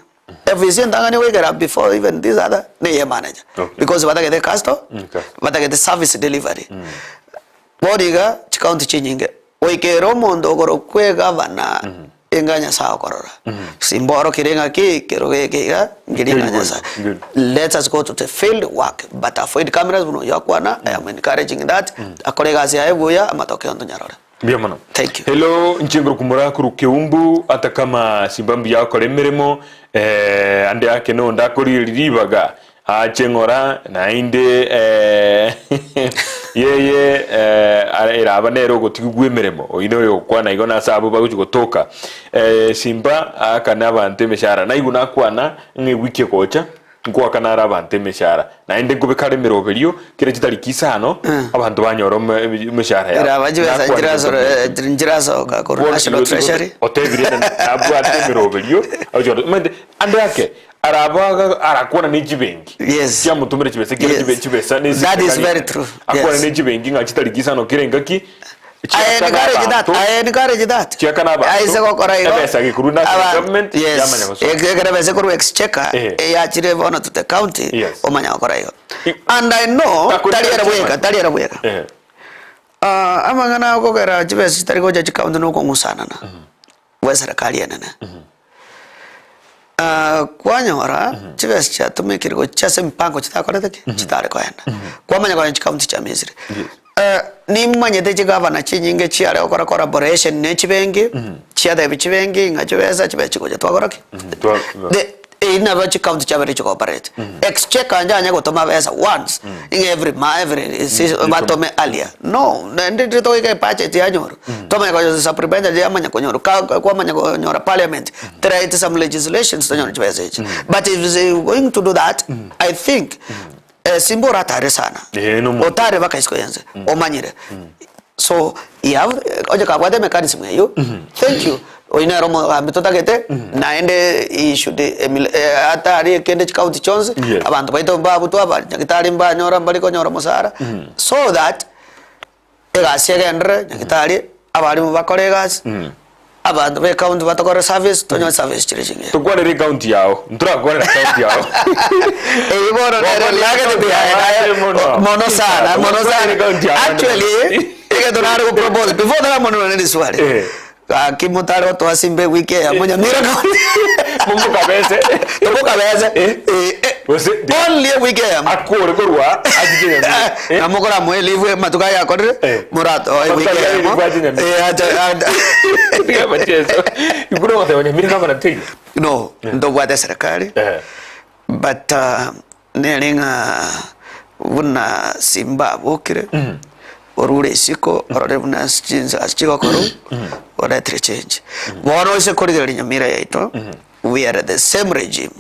Efisi entang'ani ogoikera before even this other ne eye manager. Okay. Because batagete custo, Okay. batagete service delivery. Bono iga chikaunti chinyinge, goikera omonto okorokwa egavana enga Nyasaye okorora. Simborokire ng'aki kero geke iga nkeri ng'a Nyasaye. Good. Let us go to the field work but avoid cameras buna oyio akwana, I am encouraging that, akore egasi yaye buya amatokeo ntonyarore. Mbuya mono. Thank you. Hello, inche ngoro kumura korwa Keumbu ata kama simba mbuya akore emeremo eh, ande ake nonde akorire ribaga ache ng'ora naende eh, yeye eh, eraba nere ogotigigwa emeremo oyi noyo ogokwana igo nase abwo bagochi gotoka eh, simba aakane abanto emeshahara naigwe nakwana ng'a ewiki egocha Nkoakana are abanto emeshahara, naende nkobeka are emeroberio kera chitariki isano, abanto banyore emeshahara yabo. Eraba chibesa Nakwanire nchirasoro ntoki. nchirasoka korwa Bono National igo- igo Treasury. otebire ng'a nabwate emeroberio, agochia goteba, omanyete ande ake araba aga- arakwana ne chibenki Yes. chiamotomera chibesa kera Yes. chibe chibesa ne That is serikali very true. akwane Yes. ne chibenki ng'a chitariki isano kera engaki I encourage that. I encourage that. Chiakana abanto, Aise gokora igo. ebesa gekorwa national Aba- government, Yes. yamanya gosoa. Ekero ebesa ekorwa exchequer, Eh. eyachire bono to the county, Yes. omanya gokora igo. I- And I know, Takori tari ere chairman. bweka, tari ere bweka. Eh. Ah, amang'ana akogera chibesa chitari gocha chicounty na okong'usanana gwa eserekari enene. Ah, kwanyora chibesa chiatumekire gochia ase emipango chitakorete ki? Chitare koenda. Kwamanya konya chicounty chia misiri. Eh, nimanyete chigavana chinyinge chiare gokora collaboration ne chibenki, chiatebi chibenki ng'a chibesa chibe chigocha twakora ki? Twa- The eyio nabo chicounty chiabere chicooperate. Exchequer nchanye gotoma besa once ng'a every ma every season batome earlier. No, naende riria togoika ebudget yanyorwa, twamanya konya supplementary yamanya konyorwa, ka kwamanya konyora parliament, try some legislations tonyore chibesa echi. But if they going to do that, I think Simba oratare sana, Eh, nomonto. otare baka isiko yense, omanyire. So he have onye kabwate mechanism eyio, thank you. Oyo nere omogambi totagete, naende he should emula atari kende chikaunti chionsi, Yes. abanto baito mbabutwa, abanyagitari mbanyora mbari konyora omosara, so that egasi egenderere nyagitari, abalimu bakore egasi, abanto ba ecounty batokore service, tonyore service chire chingiya. Tokwanere ecounty yao, ntorakwanera county yao. Eyio bono nere Bono nagete county biaye yao mono. mono sana mono Tokwanere sana county yao. actually egento nare gopropose before taramonora ne riswali Eh. gaki motare gotoa simba ewiki eyemo Nyamira county Momokabese. tomokabese Eh. Eh, eh. Gose only ewiki eyemo akore korwa achiche Nyamira. Eh? na mokoramoe leave matuko aya akorire Eh. moratoe Matuko ewiki aya eyemo leave ache Nyamira. Eh, acha- acha- Tiga machezo. Ikure goteba Nyamira gavana teiyo. no ntobwate serikali Eh. but uh, nere ng'a buna simba abokire orure isiko orore buna chinsa chigokorwa oretire change bono ase korigereria Nyamira yaito we are the same regime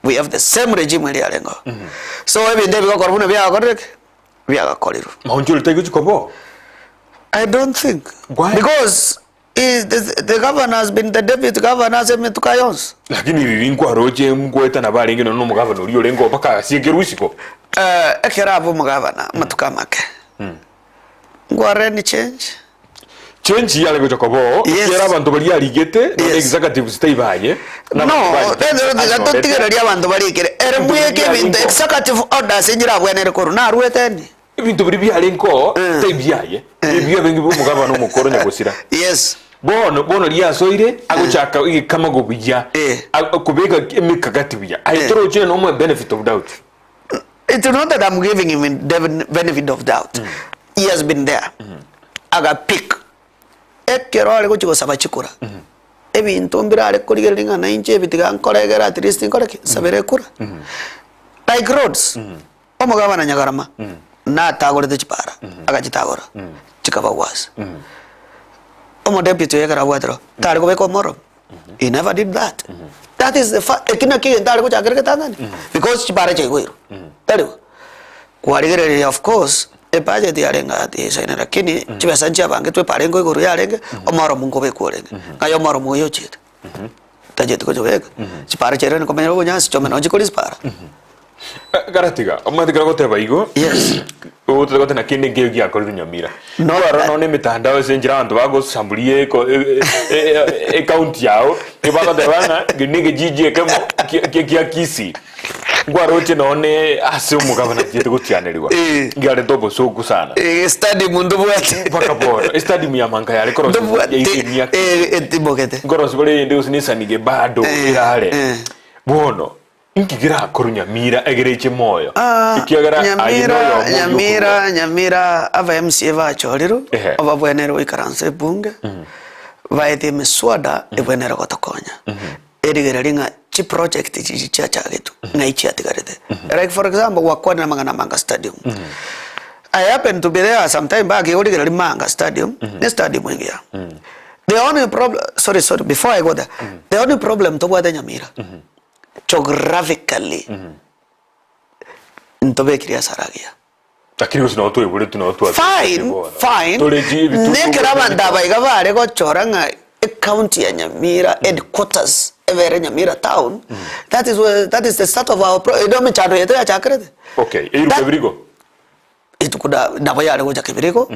we have the same regime eria yarengeo so ebinto ebigokorwa buna biagakorire ki biagakorirwe Maonchori taigochi kobo. I don't think Why? because he, the, the governor has been the deputy governor ase emituka yonsi Lakini riri nkwaroche nkoetana barenge nonya na omogavana oria orenge oo mpaka asiekerwe isiko. Eh, ekero abe omogavana amatuko amake nkwarore ni change Change yare gocha koba oo, Yes. ekiagera abanto baria arigete nonya Yes. executives taibaye, no totigereria abanto barikire ere Ebinto bweke biria ebinto biarengo. executive orders enchirabwenere korwa narwete eni Ebinto biria biarenge oo, taibiaye, ebiabenge bia omogavana omokoro nyagosira. Yes. Bono, bono riasoire, agochaka egekamago buya, Eh. a- kobeka emekakati buya. Aye Eh. toroche nomoe benefit of doubt. It's not that I'm giving him the benefit of doubt. He has been there. Agapick. Ekero are gochia gosaba chikura. Ebinto mbire are korigereria ng'a nainche ebi tiga nkore egere at least nkore ki? Nsabere ekura. Like roads. Omogabana Nyagarama natagorete chipara, agachitagora chikaba worse. Omodeputy oye ekero abwate roho, tare kobeka omoro. He never did that. That is the fa eki nakio egento are gochakera egetang'ani because chipara chiaigweirwe. Tari bo? Kwarigereria of course ebudget yarenge aa tiyaisaine lakini chibesa nchiabangetwe eparenge igoro yarenge, omoromo nkobekwa orenge. Ng'ai omoromo oyo ochete? Tacheti gochobeka, chipara chiaria nikomenya obonyansi chiome nonye chikori chipara. Garatiga, omanyete ekero agoteba igo, Yes. Ogote na kende nkeiyo giakorirwe Nyamira. No, Kwarora nonya emetandao ase enchera abanto bagosamburia eko ecounty yao, ebagoteba ng'a eke ne ekejiji ekemo kia kia Kisii. Nkwaroche nonye ase omogabana achiete gotianerigwa, Eh. ngiarete obosoku sana. Eh, stadium ndobwate. Mpaka bono, estadium ya Manka yare korosigwa Ndobwate. yaika emiaka. Eh, etimogete. Nkorosi bare eyende gose nesanige bado Eh, erare. eh. Bono, inki kerakorwe Nyamira egere eche moyo? Ah, Ekiagera aye Nyamira, noyomo oyio Nyamira, okorwa. Nyamira, aba MCA bachorirwe, Ehe. obabwenere goikaransa ebunge, baetie emiswada ebwenere gotokonya. Erigereria ng'a chiproject chiria chiachagetwe ng'ai chiatigarete. Like for example, gwakwanire amang'ana a Manga Stadium. I happen to be there sometime back igo rigereria Manga Stadium, ne stadium engiya. The only problem, sorry, sorry, before I go there, the only problem tobwate Nyamira, geographically, ntobekire asara agiya. Lakini gose nabo twaiboretwe nabo twabekire Fine, bono. fine. Tore chi ebituko Nekero abanto bia aba iga bare gochora ng'a ecounty ya Nyamira headquarters ebere Nyamira town, that is where, that is the start of our pro ero emechando yaito yachakerete. Okay, eiruka That- ebirigo. Rituko na nabo yare gocha Kibirigo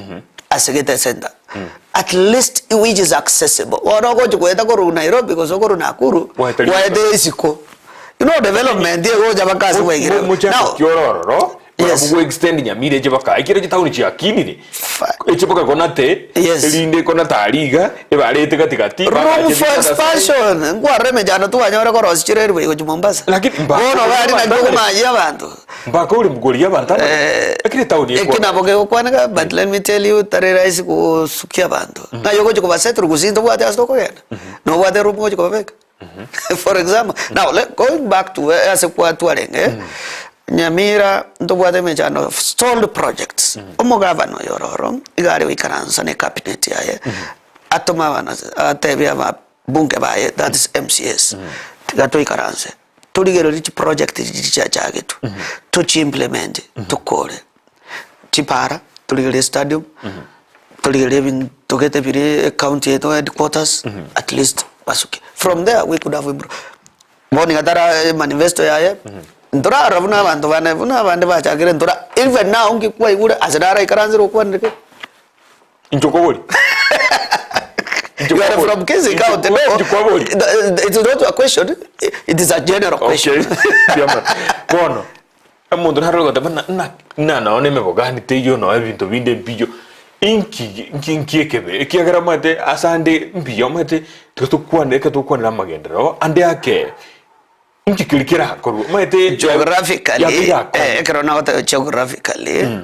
ase gete center. At least which is accessible. Bono ogochi goeta korwa Nairobi gose korwa Nakuru, Gwaeta rituko. gwaeta isiko. You know development egocha mpaka ase gwaikire. Mochako Now, kiorororo Yes. barabwo extend Nyamira eche baka ekero chitauni chiakinire Fa- eche baka konate Yes. erinde konate ariga ebarete gatigati room bagache for bikata- expansion nkwarora emechando twanyore korosia chirailway gochia Mombasa. Lakini mba- Bono gari naki mba- okomayia abanto. Mpaka ore mgori y'abanto aba lakini etown Eki ekwa nabo kegokwaneka but let me tell you tari rahisi gosukia abanto. Naye ogochia kobasettle gose ntobwate ase tokogenda, nobwate room ogochia kobabeka. For example, now le going back to eh, ase kwa twarenge, Nyamira ntobwate emechando of stalled projects. Omogavana oyo ororo, iga are goikaransa na ecabinet yaye, atome abana atebie ababunge baye that is MCAs, tiga toikaranse. Torigererie chiproject chiria chiachagetwe, tochi implement, tokore. Chipara, torigererie stadium, torigererie ebinto gete bire ecounty yaito headquarters, at least basuke. From there we could have improved. Bono iga tara manifesto yaye, ntorarora buna abanto bane buna abande bachakire ntora even now nki kwaigure ase naraikaransire okwanire ki? Inche okobori. Inche You are okobori. from Kisii Inche County. okobori. No, Inche kwabori. it is not a question. It is a general question. Okay. Biamara. Bono omonto naro goteba na na na nao na emebogani teiyo noo ebinto binde mbiyo. Inki inki inki ekebe ekiagera omanyete ase ande mbuya omanyete tiga tokwane ekero togokwanera amagenderero ande ake inki keria kerakorwe omanyete Geographically, yato eh, ekero nagoteba geographically,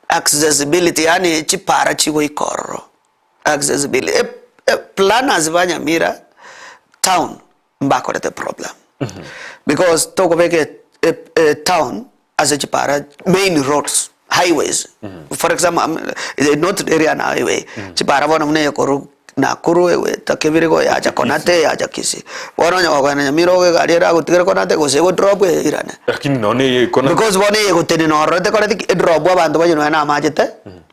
accessibility yaani chipara chigoika ororo. Accessibility. E, e, planners ba Nyamira town mbakorete problem. Because tokobeka e, e, e, town ase chipara main roads highways. For example, the North Area na highway. Chipara bono buna ekorwa Nakuru egoeta Kibirigo yacha Konate yacha Kisii. Bono onye gokogenda Nyamira ogo egari eragotigere Konate gose egodrop eirane. Lakini nonye eye Konate. Because bono eye egotenena ororo tekoreti ki edrop abanto banywe nonya na amache te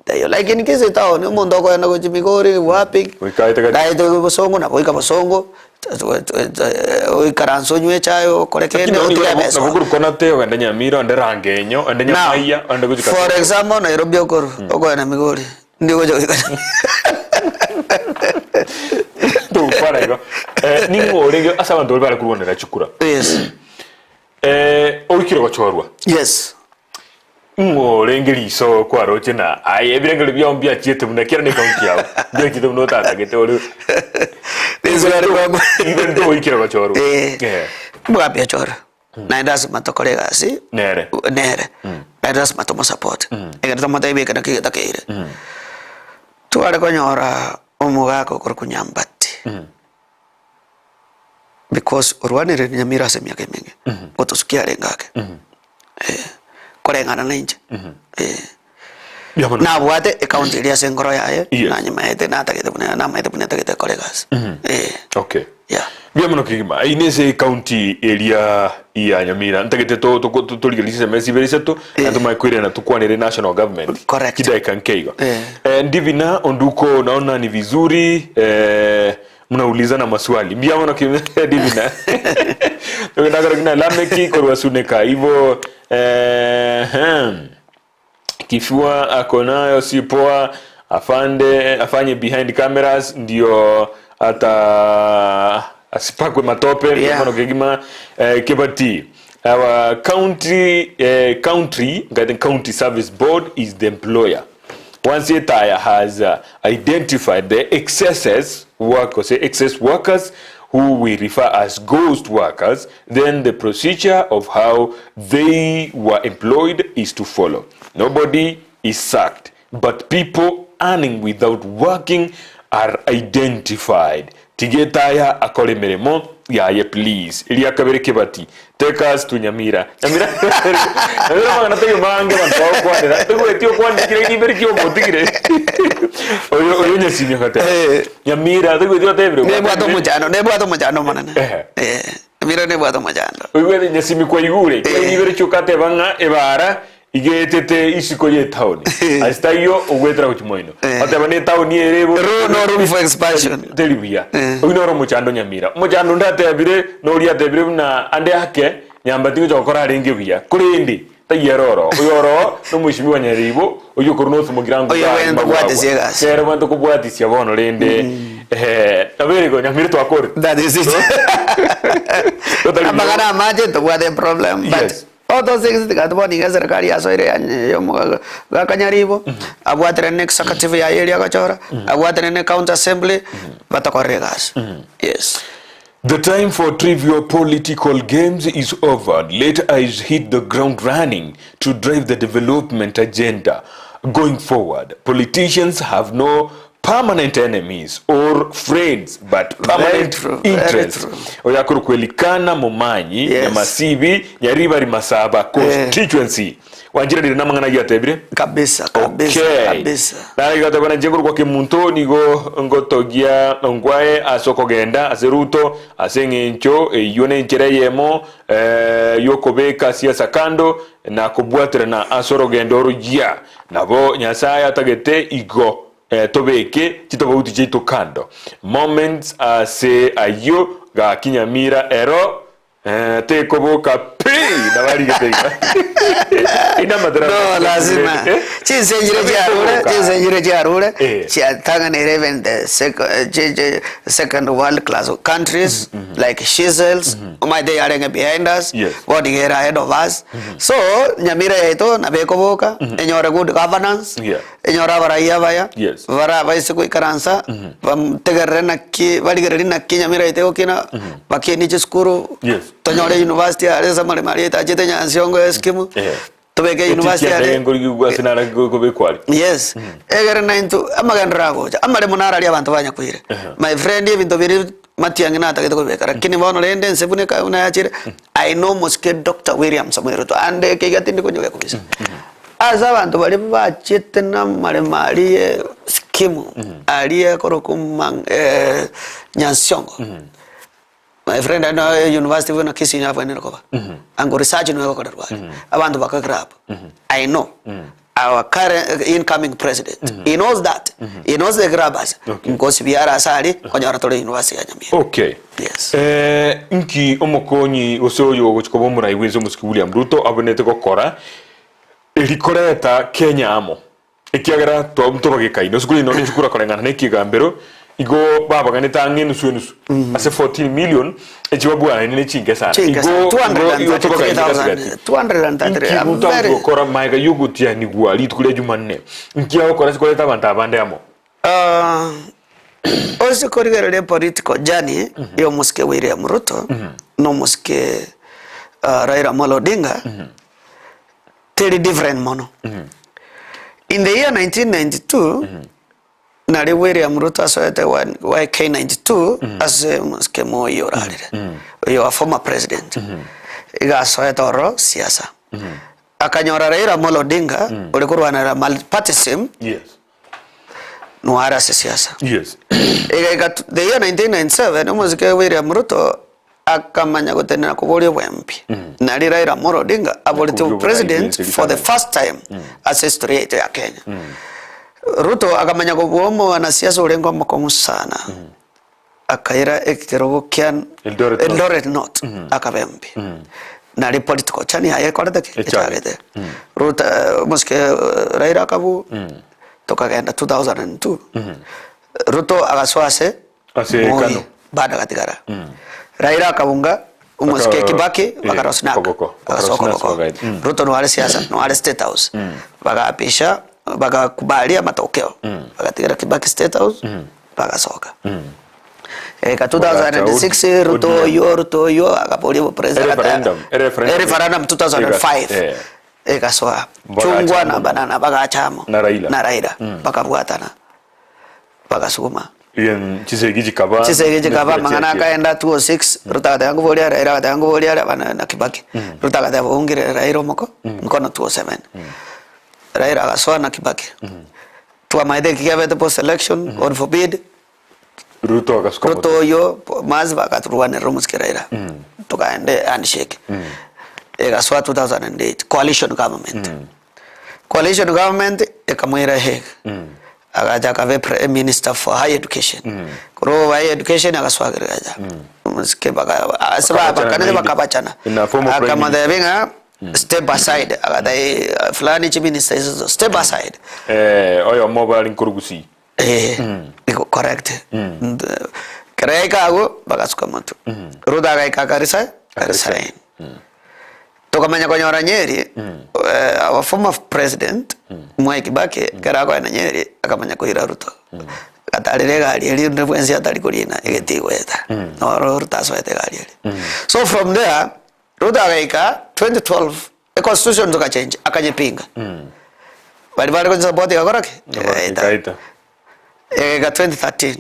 taiyo. Like in Kisii town omonto okogenda gochia Migori wapi Goika aete gati. gaete Bosongo nabo goika Bosongo oikaranse onywe echae okore Lakini kende nonye otige nigo ebesa nabo ororo. korwa Konate ogende Nyamira onde Rangenyo onde Now, Nyamaiya onde gochia for Kasongo. example Nairobi okorwa okogenda Migori Ndi gocha goika Togokwana igo. Eh, ning'o orenge ase abanto baria bare korwanera chikura? Yes. Eh, oikire gochorwa. Yes. Ng'o orenge riso kwaroche na aye ebirengererio biao mbiachiete buna kera ne ekaunti yao. Mbiachiete buna otatagete ore. Riso riare kwangu. Even though oikire gochorwa. Eh. Eh. Mbwapia chora. Naende lasima tokore egasi Nere. nere. Naende lasima tomosupport. Ekero tomotebi eke naki getakeire. Tware konyora omogaka okorokwa Nyambati. Because orwanire Nyamira ase emiaka emenge, gotosukia arenge ake. Eh, koreng'ana na inche. Eh. Mbuya mono. Nabwate ecounty eria ase enkoro yaye, Yes. nanyemaete natagete buna namaete buna etagete ekore egasi. Eh. Okay. Yeah. Mbuya mono kegima. Eyio nese ecounty eria ya Nyamira. Ntagete to- to- to- torigererie chiseme ibere isato, Eh. na tomanye koirana tukwanere national government. Correct. Chidaeka nke igo. Eh. Eh, ndivina onduko naona ni vizuri eh, mnaulizana maswali. Mbuya mono kegima ndivina. Togenda kina Lameki korwa Suneka. Ivo eh, hmm. Kifua ako nayo si poa afande afanye behind cameras ndio ata asipakwe matope Yeah. mono kegima eh, kebati our county eh, country ngaite county service board is the employer once etaya has uh, identified the excesses workers excess workers who we refer as ghost workers then the procedure of how they were employed is to follow nobody is sacked but people earning without working are identified tiga etaya akore emeremo yaye please eria kabere kebati take us to nyamira nyamira nyamira amang'ana taiyo mange abanto bagokwanera toigweti okwandikire ekibere kia omotigire oyo oyo nyasimi agateba Eh. nyamira toigweti otebire Nebwate omochando nebwate omochando omonene Ehe. Eh, Nyamira nebwate omochando oigwete nyasimi kwaigure Eh. kera ibere chiokateba ng'a ebara igetete isiko ye etown ase taiyo ogwetera gochia moino Eh. oteba ne etown ere bo Ro- no room for expansion teri buya Eh. oyio noro omochando nyamira omochando onde atebire noria atebire buna ande ake nyamba tingocha gokora arenge buya korende taiyo ere oro oyo oro na omweshimiwa Nyaribo oyio okorwa na osimogira Oyo bwente kobwatisia egasi. kere bwente kobwatisia bono rende eh nabo ere igo nyamira twakore That is it. Totari buya. Amang'ana amache tobwate problem but Yes. all those things tiga bono iga eserikari yasoire ya- yomo- gakanyaribo abwatire na executive yaye eria agachora abwatire na county assembly batakorire egasi yes The time for trivial political games is over. Let us hit the ground running to drive the development agenda going forward. Politicians have no permanent enemies or friends but permanent true, very interests. true. Oyo akorokwa Elikana Momanyi Yes. Nyamasibi Nyaribari Masaba constituency. Wanchire namang'ana ayio atebire? Kabisa kabisa Okay. kabisa. Nare gateba na korwa kemunto nigo ngotogia ngwae ase okogenda ase Ruto ase eng'encho eyio ne enchera eyemo eh, yokobeka siasa kando na kobwaterana ase orogendo oruya. Nabo Nyasaye atagete igo eh, tobeke chitofauti chiaito kando. Moments ase ayio gaki Nyamira ero Eh, tekoboka pi nabarigete iga inamatera No, lazima. Eh? Chinse nchire chiarure, Tekoboka. chinse nchire chiarure, Eh. chiatang'anire even the sec- eh, chi- chi- second world class countries like Seychelles, mm they are behind us, Yes. bono iga ere ahead of us. So, Nyamira yaito nabo ekoboka, enyore good governance, Yeah. enyore abarai abaya, Yes. barabaise goikaransa, bategerere naki, barigererie naki Nyamira yaito egokina, bakinie chisukuru, Yes. tonyore university are ase amaremo aria etachete Nyansiongo eskimu, Eh. tobeke university are ngorigwa ase nara kobekwa ari yes egere nainto amagenderero agocha amaremo nararia abanto banyakwire my friend ebinto biri matiang'i natagete kobibeka lakini bono rende ense buna eka buna yachire I know mosike Doctor William Samoei Ruto ande eke iga tindi konyogia kobisa ase abanto baria bachete na amaremo aria skimu aria ekorokwa mang eh, Nyansiongo My friend aye noe university buna Kisii nabwenerete koba. Ango research nigo egokorerwa aria. Abanto baka grab. I know. Our current incoming president. He knows that. He knows the grabbers. Okay. Nkosibia are ase aria konyora tore university ya Nyamira. Okay. Yes. Eh, nki omokonyi gose oyo ogochi koba omorai bwense omosike William Ruto abwenerete gokora eri koreta Kenya amo Ekiagera ntobagekaine ase korende nonye chikura koreng'ana na ekegambero, igo babaganete ang'e enusu enusu ase 14 million echi babwanaine ne chinke sana. Chinke sana. Igo igo igo tobagaine gati gati. 233,000, Inki Ruto very- agokora maega yogotianigwa rituko ria Jumanne? Inki agokora ase koreta abanto abande amo? Ah, ase korigereria political journey ya omosike William Ruto na omosike ah, Raila Amolo Odinga teri different mono. In the year 1992 nari William Ruto asoete YK92 ase omosike Moi orarire oyo a former president iga asoete ororo siasa akanyora Raila Amolo Odinga ore korwanera multipartyism Yes. noare ase siasa Yes. Egaika the year 1997 omosike William Ruto akamanya gotenena koboria obwempi nari Raila Amolo Odinga aborete Nakoria president oborai for the bwense first time ase history yaito ya Kenya. Ruto akamanya kobua omowanasiasa orenge omokong'u sana akaira ekerogo kia Eldoret North. Eldoret North akaba MP. Nari political journey yaye ekorete ki? Echagete. Echagete. Ruto omosike Raila akabua, tokagenda 2002. Ruto agasoa ase Ase Moi, Kanu. bado agatigara. Raila akabunga omosike Baka- Kibaki eh, bakarosinaka. koboko. Bagasoa Bakarosinaka koboko. bagaeta. Ruto noare siasa, noare State House. Bagaapisha, bagakubalia matokeo. Bagatigara Kibaki State House, bagasoka. Eka 2006 Ruto ODM. oyo Ruto oyo akaboria obopresident Referendum, referendum. referendum 2005 Eh. egasoa Bagacha chungwa na amo. banana bagacha amo Na Raila. na Raila bakabwatana bagasuguma Yen chisegi chikaba. chisegi chikaba Nefura mang'ana chiachia. akaenda 206 Ruto agateba nkoboria Raila agateba nkoboria aria bana na Kibaki Ruto agateba ungire Raila omoko mkono 207 Raila agasoa na Kibaki twamaete eki kiabete post election God forbid Ruto agasuka Ruto oyo mazi bakaturwanera omosike Raila tokaende handshake egasoa 2008 coalition government coalition government ekamoira Hague agacha akabe pre- minister for high education korwa high education agaswagerera acha omosike baka ase Bakabachana babakanete naende. bakabachana Na former prime akamotebia ng'a step aside agatai fulani chiminister iso step aside Eh, oyomo bari nkorugusi. Eh, iko correct. Kero yaika agwo bagasuka motwe. Ruto agaika akarisa akaresign. Tokamanya konyora Nyeri eh, our former president Mwai Kibaki kero akoenda Nyeri akamanya koira Ruto. Gatarire egari eria onde bwensi atari korina egetii goeta. Noro Ruto asoete egari eria. So from there Ruto agaika 2012 e constitution tokachange akanyepinga. Baria bare gochisupport igakora ki? Egaeta. Ekaeta. Egeka 2013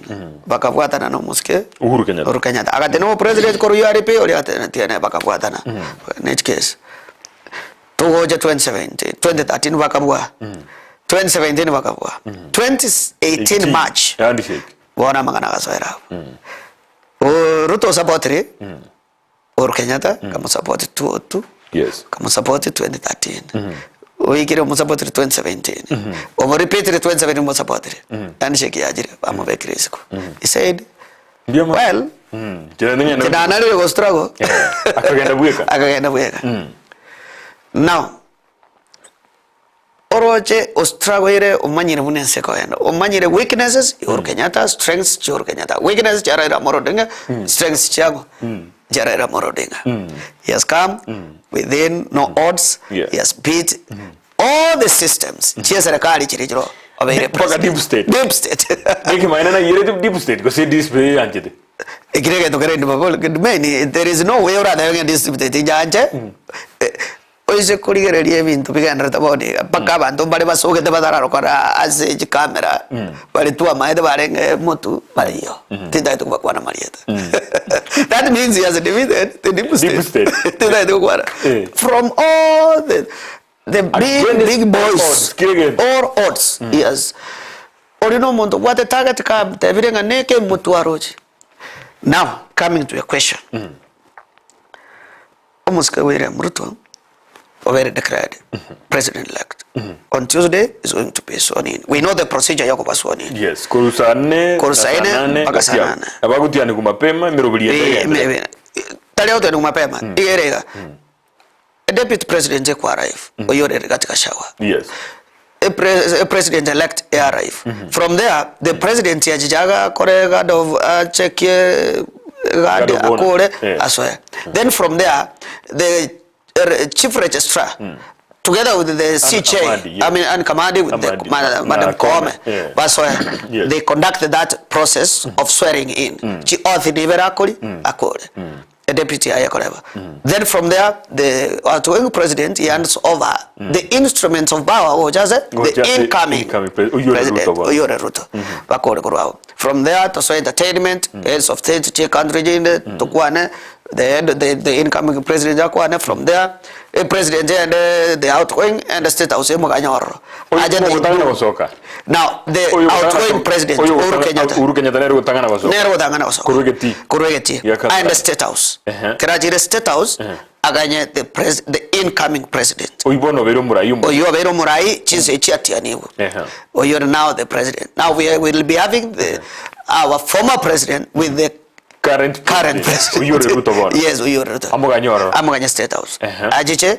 bakabwatana na omosike Uhuru Kenyatta. Uhuru Kenyatta. Agati no president korwa URP oria agati tiene bakabwatana. Next case. Togocha 2017, 2013 bakabua. 2017 bakabua. 2018 March Handshake. bono amang'ana agasoera abwo. O Ruto osupportire Uhuru Kenyatta akamosupport 2002 Yes. akamosupport 2013 oikire omosupport 2017 omorepeatire 2017 omosupport handshake yachire bamobekire isiko he said Mbuya mono. well Mm. Kera ning'ende- tinanarire go struggle Eh, akagenda bweka. akagenda bweka now Oroche ostragoire omanyire buna ense ekoenda, omanyire weaknesses ya Uhuru Kenyatta, strengths chia Uhuru Kenyatta, weaknesses chia Raila Amolo Odinga, strengths chiago chia Raila Amolo Odinga. He has come within no odds, Yeah. he has beat all the systems chia serikali chiri chiro obeire Mpaka president. deep state. Deep state. Nekimaene naiyerete deep state gose deep state yanchete. Ekio negento kere main there is no way oratebe ng'a deep state inyanche. Oise korigereria ebinto bigenderete bono iga, mpaka abanto mbare basogete batararokora ase chicamera, bare twamaete barenge motu bariyio, tintagete kobakwana marieta. That means he has defeated the deep state. Deep state. Tintagete gokwana. Eh. From all the the big Against big all boys, odds, kire gento. all odds, yes. Oria na omonto obwate target kamotebire ng'a neke motwe aroche. Now, coming to your question. Omosike William Ruto obeire declared president elect on Tuesday is going to be sworn in. We know the procedure ya koba sworn in. Yes, korwa saa nne Korwa na saa saa ine nane mpaka saa gati nane. abo. Abagutianigwa mapema emeroberi ende Eh, egenderere. tari agotianigwa mapema iga ere iga deputy president ekwa arrive oyio ore Rigathi Gachagua. Yes. A pres- a president elect e arrive. From there the president yachicha agakore guard of achekie guard Guard of honor. akore Eh. asoe. Then from there the chief registrar together with the CJ Amadi, yeah. I mean and Kamadi with the Amadi. Madam, Na Madam Koome, Koome yeah. basoe Yes. they conduct that process of swearing in. Chi oath nibere akori akore. A deputy aye koreba. Then from there the outgoing president he hands over the instruments of power gocha ase the Gocha ase incoming incoming oyore president Ruto bono. oyore Ruto bakore korwa abwo. From there tosoe entertainment heads of state chie country chinde tokwane the head the, the incoming president akwane from there e president and the outgoing and the state house emoganya ororo. Oyo Aje the- ogotang'ana gosoka. Now the Oyo ogotang'ana outgoing gosoka. president Oyo Uhuru ogotang'ana- Kenyatta Uhuru Kenyatta nere ogotang'ana gosoka. nere ogotang'ana gosoka. Korwa egetii. Korwa egetii. Gia Kasarani. And the state house. Ehe. Kera achire state house Ehe. aganye the pres the incoming president. Oyio bono obeire omorai omoyia. Oyio obeire omorai chinse echi atianigwe. Ehe. Oyio now the president. Now we will be having the our former president with the Current Current Current president. president. Oyio ore Ruto bono. Yes, oyio ore Ruto. Amoganye ororo. Amoganye State House. Ehe. Achiche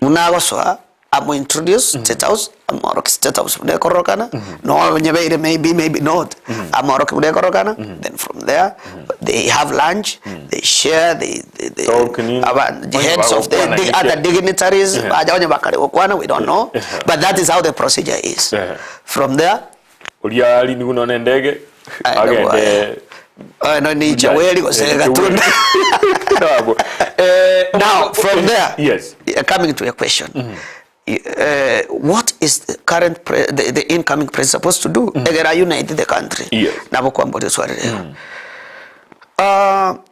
buna agosoa amo introduce State House, amoroke State House buna ekororokana, no onyebeire maybe maybe not, amoroke buna ekororokana, then from there they have lunch, they share, they, they, they, Talk nini? aba, the Onye heads of the, bagokwana the gike. other dignitaries, Ehe. baja onye bakare gokwana, we don't know, Ehe. but that is how the procedure is. Ehe. From there, Oria arinigwe nonye nendege agende Eh, no ni Chaweri gose Gatunda. Nabo. Eh, Now from there, Yes. coming to a question. What is the current pre the, the incoming president supposed to do? Egera unite the country. Yes. Nabo kwamboria swali rero.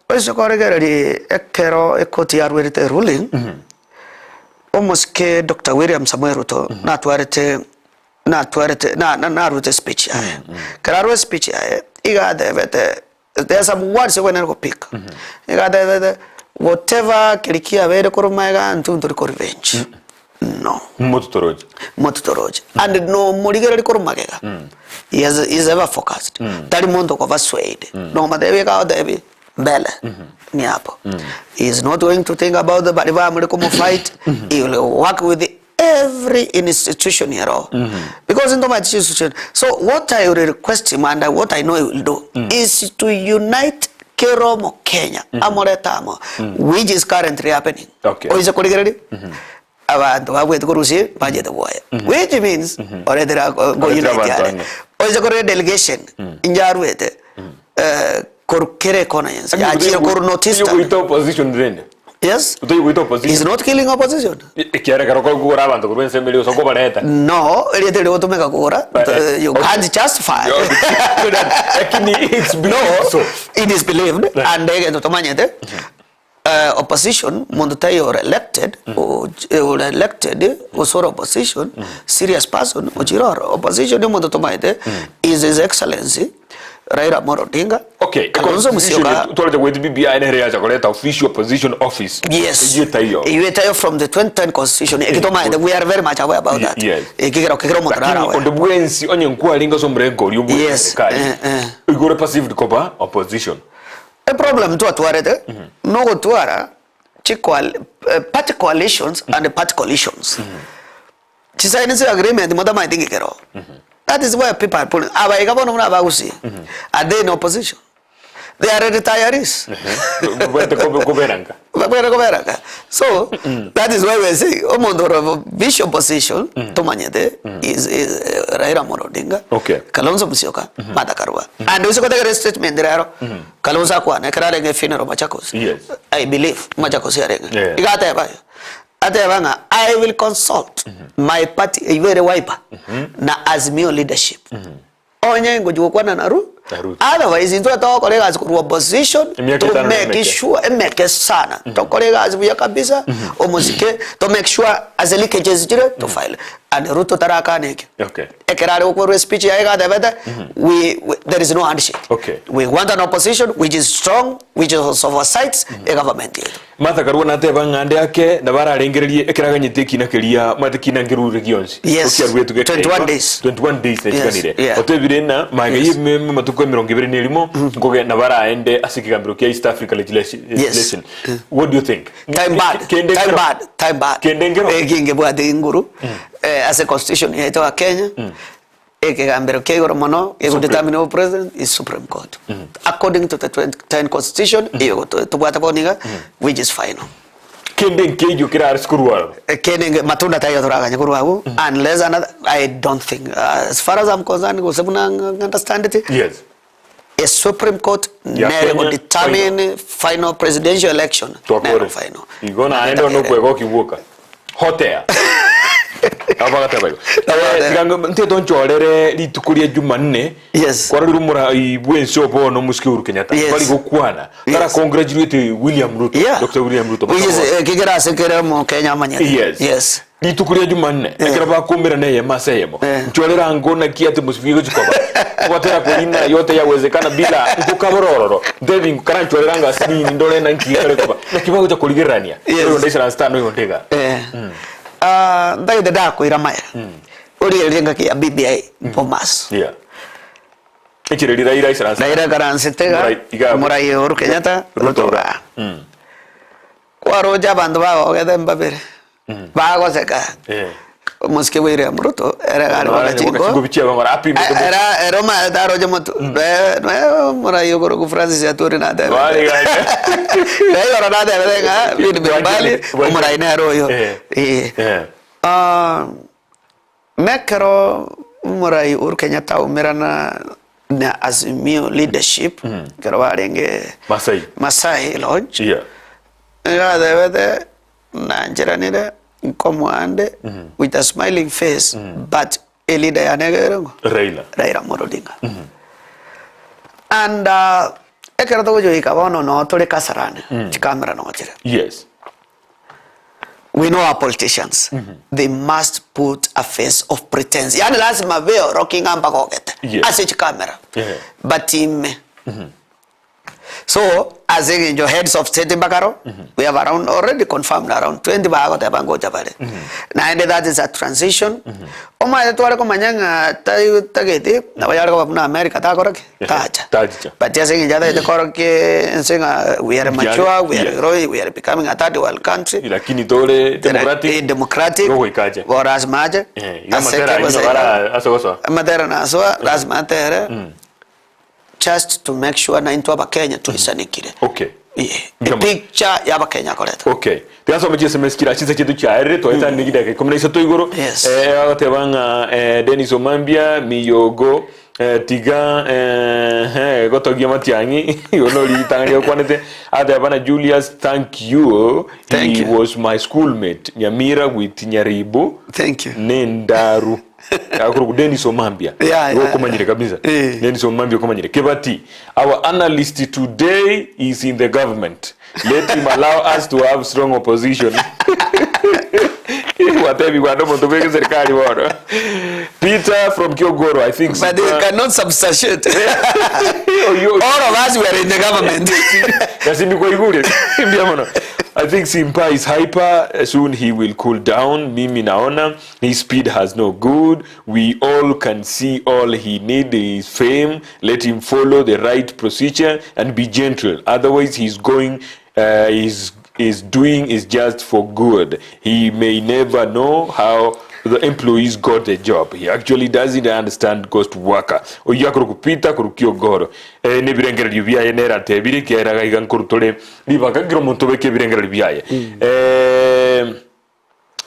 Oise koregereria ekero ekoti yarwerete ruling, omosike Dr. William Samoei Ruto natwarete natwarete na na narute speech yaye kero arwe speech yaye iga atebete there are some words ekwenere gopick iga atebete whatever keri kiabeire korwa magega intwe ntori ko revenge no Mototoroche. mototoroche and no morigereri korwa magega he has, he is ever focused tari monto okoba swayed nomotebi iga agotebi mbele ni hapo he is not going to think about the bari bamuri komofight he will work with the every institution ero because ntomanyeti institution so what i will request him and what i know he will do is to unite kera omokenya amorete amo which is currently happening Okay. oise korigereria abanto babwete korusia bachete bwoye which means oretire go Oretire unite abanto are ang'e. oise korora delegation inche arwete korwa kera ekona yense yachire korwa north eastern Goita opposition rende. Yes. Otoyi goita opposition. He's not killing opposition. Ekiagera ekero okogora abanto korwa ensemo eria gose okobareta. No, erieta eria ogotumeka kogora, Eh, you okay. can't justify. Lakini it's No, believed so. it is believed Yeah. and egento tomanyete eh, opposition mundu tai ore elected o- ore elected osore opposition serious person ochire oro opposition omonto tomanyete is his excellency Raila Amolo Odinga, Okay, Kalonzo Musyoka. Twarete gweti BBI nere yacha koreta official opposition office. Yes. Eyio etaiyo. Eyio etaiyo from the 2010 constitution. Ekitomaete we are very much aware about that. Yes. Ekigera kegera omonto Lakini nare aware. onde bwensi onye nkwarenge ase omorengo oria obwe Yes, serikali. eh, eh. Igo ore perceived koba opposition. E problem twatwarete nogotwara chi coal, eh, party coalitions and party coalitions. Chisaini chi agreement motamaeti ng'ikero. That is where people are pulling. Aba iga bono buna abagusii. Are they in opposition? They are retirees. Babwate kobe kobera nka. Babwate kobera nka. So that is why we are saying omonto ore official opposition tomanyete is, is eh, Raila Amolo Odinga. Okay. Kalonzo Musyoka, Martha Karua. And ose kotegera statement rero. Kalonzo akwana ekero arenge funeral Machakos. Yes. I believe Machakos yarenge. Yeah. Iga ateba Ateba ng'a I will consult my party eywo ere Wiper na Azimio leadership onye ngochia gokwana na Ru Na Ruto. otherwise intwe togokora egasi korwa opposition Emiaka to etano na make emeke. sure emeke sana tokore egasi buya kabisa omosike to make sure ase leakages chire to file and Ruto tarakana ekio Okay. Ekero are gokwerwa espeech yaye iga atebete we, we, there is no handshake. Okay. We want an opposition which is strong, which is oversights egovernment yetu. Martha Karua nateba ng'a ande ake nabo ararengererie ekero aganyete ekina keria omanyete ekina nkerure gionsi Yes. Okiaruetwe gekeigwa 21 days. 21 days nechiganire Yes, yeah. otebire ng'a magega Yes. ye amatuko emerongo ebere na erimo nkoge nabo araende ase ekegambero kia East Africa legislation Yes. What do you think? Time bad. Kende Time nkero? bad. Time bad. Kende nkero? Eki ngebwate inguru. Eh, ase constitution yaito ya Kenya. Ekegambero kia igoro mono gegodetermine obo president is Supreme Court. According to the 2010 constitution, eyo tobwate bono iga, which is final. Kende nkeiyo kerare ase korwa aroro. Kende nge matunda taiyo toraganye korwa abwo unless another I don't think uh, as far as I'm concerned gose buna understand it Yes. A Supreme Court Ya nere Kenya, go determine final presidential election Twakore. nero final. Igo naende ono okwegokia gwoka. Hot air. Nabo bagateba igo. Nabo Eh, tiga nte tonchorere rituko ria Jumanne. Yes. Kwarorire omorai bwensi obo bono omosike Uhuru Kenyatta. Yes. Bari gokwana. Tara Yes. congratulate William Ruto. Yeah. Dr. William Ruto. Which is eh, kigera ase kere omo Kenya amanyete. Yes. Yes. Rituko ria Jumanne, ekero bakomerana eyemo ase eyemo, nchorera ango naki ati mosibie gochia koba. Ogotera koria ng'a yote yawezekana bila nkokabora ororo, ntebi nkaranchorera ango ase nini ndore naki ekare koba. Naki bagocha korigererania, Yes. oyonde aisaranse tano oyonde iga. Eh. Ah, ntagete ndakoira maya. Origererie ngaki ya BBI Bomas. Yeah. Echire Raila aisaranse. Raila aikaransete iga, Morai- iga abwo. Morai Uhuru Kenyatta, Ruto Ruto iga. igaa. Kwaroche abanto bagogete mbabere, bagoseka. Eh. Omosike William Ruto ere iga are Naro goaka goaka chingobi chiabo ng'ora apimete Eh, motu. era ere omanyete aroche motu Nwe- nwe omorai okorokwa Francis Atwoli natebete. Bari iga. Nwe igoro natebete ng'a bindu mbali Bwanchani. omorai nere oyo. Eh. Eh. Eh. Ah, Nekero omorai Uhuru Kenyatta aumerana na Azimio leadership ekero barenge Masai. Masai Lodge, Yeah. nigo atebete nancheranire nkomoa nde with a smiling face but e leader yane ekere ng'o? Raila. Raila Amolo Odinga. And ekero togochia goika bono noo tore Kasarani, chikamera noo chire. Yes. We know our politicians, they must put a face of pretense. Yani lazima beorokie ng'a mbagogete Yes. ase chikamera Yeah. batime so ase eng'encho heads of state mbakaro we have around already confirmed around 20 bagoteba ngocha bare naende that is a transition omanyete tware komanya ng'a tai tageti nabo yare koba buna America takora ki Tacha. Tachicha. But ase eng'encho atagete korokia ense ng'a we are mature, we are Yes. growing, we are becoming a third world country. Lakini tore democratic. Eh, democratic. Gogoika ache. Bo lazima ache. Eh, iga Ase amatera ekebo ayio se- bara ase gosoa. Amatera nasoa, lazima atere. Just to make sure naintwe abakenya toisanekire. Okay. Eh, Ngama. epicture ya abakenya akoreta. Okay. Tiga nsome chi SMS chira chinsa chiaito chiaerire twaetani chidakika ikomi na isato igoro. Yes. Eh, agoteba ng'a eh, Dennis Omambia Miyogo eh, tiga eh, eh, gotogia matiang'i igo nori ritang'ani okwanete ateba na Julius thank you Thank he you. was my schoolmate Nyamira with Nyaribo Thank you. nendaru akorokwa Dennis Omambia Yeah, Igo yeah, okomanyire kabisa Eh. Dennis Omambia okomanyire Kebati our analyst today is in the government let him allow us to have strong opposition Watebi kwanda omonto bweke serikali bono Peter from Kiogoro I think But they cannot substantiate. Oyo- All of us were in the government. Yasimbi kwaigure mbia mono I think Simpa is hyper soon he will cool down mimi naona his speed has no good we all can see all he need is fame let him follow the right procedure and be gentle otherwise he's going uh, he's is doing is just for good he may never know how the employees got the job he actually doesn't understand ghost worker oyio akoro kupita korokio goro eh, nebirengererio biaye nere atebire ekiagera iga nkorutore ribaga kera omonto obeke ebirengererio biaye eh,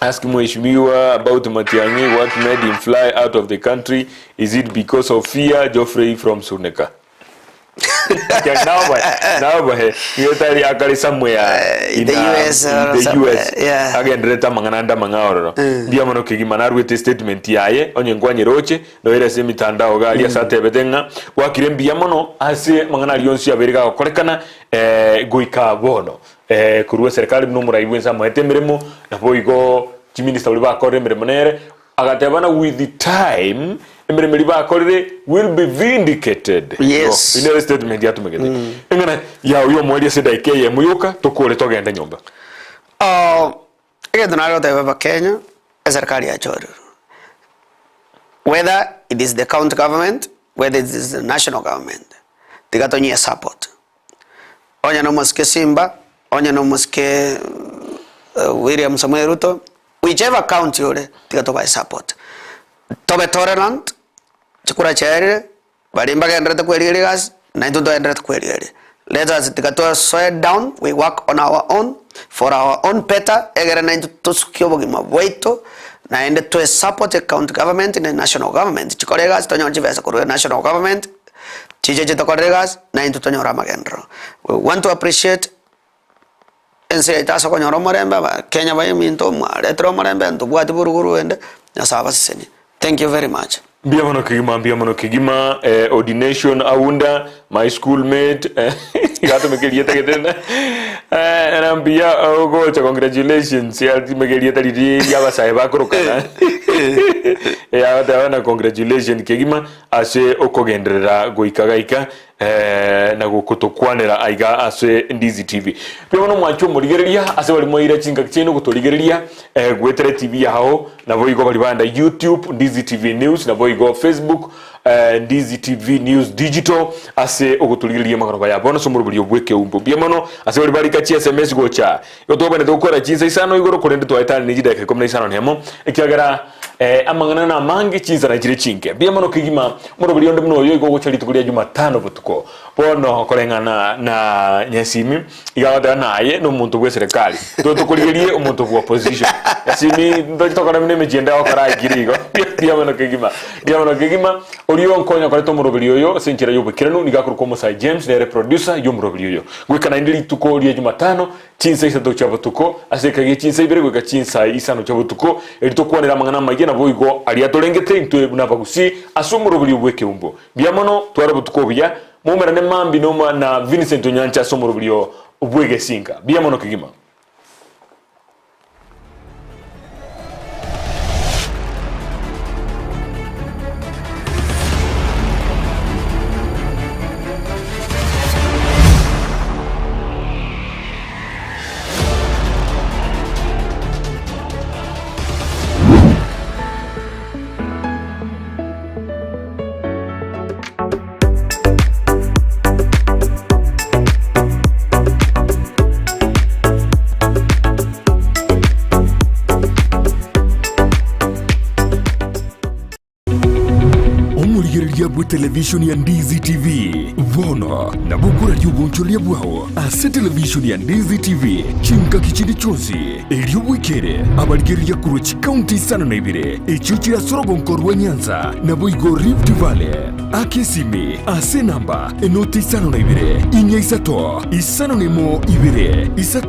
Ask Mheshimiwa about Matiang'i, what made him fly out of the country? Is it because of fear? Geoffrey from Suneka. Nabahe nigetari akari somewhere In the US in or the somewhere, US yeah. agenderete amang'ana ande amang'a ororo mbuya mono kegima narwete statement yaye onye nkwanyere oche noire ase emitandao iga aria ase atebete ng'a gwakire mbuya mono ase amang'ana aria onsi abeire gagokorekana eh, goika bono Eh, korwa eserekari buna omorai bwensi amoete emeremo, naboigo chiminista baria bakorire emeremo nere, agateba na with the time emeremo eria bakorire will be vindicated. Yes. Igo, nere statement yatumegete. Eng'ana yao yomoerio ase edaika eyemo yoka tokore togende nyomba. Oh, egento nare goteba abakenya, eserikari yachorirwe. Whether it is the county government, whether it is the national government, tiga tonyie support. Onye nomosike Simba, onye nomosike William Samoei Ruto, whichever county ore, tiga tobae support. Tobe tolerant, chikura chiaerire, baria mbagendererete kwerigeria egasi, naintwe ntogendererete kwerigeria. Let us tiga tosoe down, we work on our own, for our own better, egere naintwe tosukie obogima bwaito, naende toe support ecounty government na national government chikore egasi tonyore chibesa korwa national government, Chiche chitokorere egasi, na intwe tonyore amagenderero. We want to appreciate ense yaito ase okonyora omorembe, abakenya baminto mwaretire omorembe, ntobwati buruguru ende, Nyasaye abasesenie. Thank you very much. Mbuya mono kegima mbuya mono kegima eh, ordination aunda my school mate eh, gatumeka erieta gete na eh, na mbuya ogocha congratulations yatumeka erieta riria ria abasae bakorokana eh, agoteba na congratulations kegima Ase okogenderera goika gaika. Eh, na gokotokwanera aiga ase Ndizi TV. Mbuya mono mwanche omorigereria ase bari mwaira chingaki chiaino gotorigereria eh, goetera TV yao naboigo bari baenda YouTube Ndizi TV News naboigo Facebook eh, Ndizi TV News Digital ase ogotorigereria amagoroba ya bono ase omoroberio bw'ekeumbu. Mbuya mono ase bari barika chi SMS gocha. Igo twabanete gokora chinsa isano igoro korende twaetane ne chidakika ikomi na isano nemo ekiagera eh, amang'ana namange chinsa nachire chinke. Mbuya mono kegima Omoroberi onde buna oyo igo ogocha rituko ria Jumatano botuko. Bono koreng'ana na Nyasimi iga agoteba naye nomonto bw'eserekari. Intwe tokorigerie omonto bwa opposition. Nyasimi ntochi tokora buna emechie ende agokora aikire igo. Mbuya mono kegima. Mbuya mono kegima. Oria onkonya koreta omoroberi oyo ase enchera y'oboikeranu nigo akorokwa Omosae James nere producer y'omoroberi oyo. Goika naende rituko ria Jumatano Chinsa isato chia botuko, ase eka gie chinsa ibere goika chinsa isano chia botuko, erio tokwanere amang'ana amayia naboigo aria atorengete intwe buna abagusii ase omoroberio bw'ekeumbu. Mbuya mono, tware obotuko obuya, moumerane mambia noma na Vincent Onyancha ase omoroberio bw'egesinka. Mbuya mono kegima. Omorigereria bw'etelevishoni ya Ndizi TV bono nabo okoraria obonchoreria bwao ase televishoni ya Ndizi TV chingaki chinde chionsi, erio bwekere abarigereria korwa chikaunti isano na ibere echio chire ase orogonko rwa Nyanza naboigo Rift Valley. Aka esimi ase enamba enoti isano na ibere, inya isato, isano na emo ibere, isato.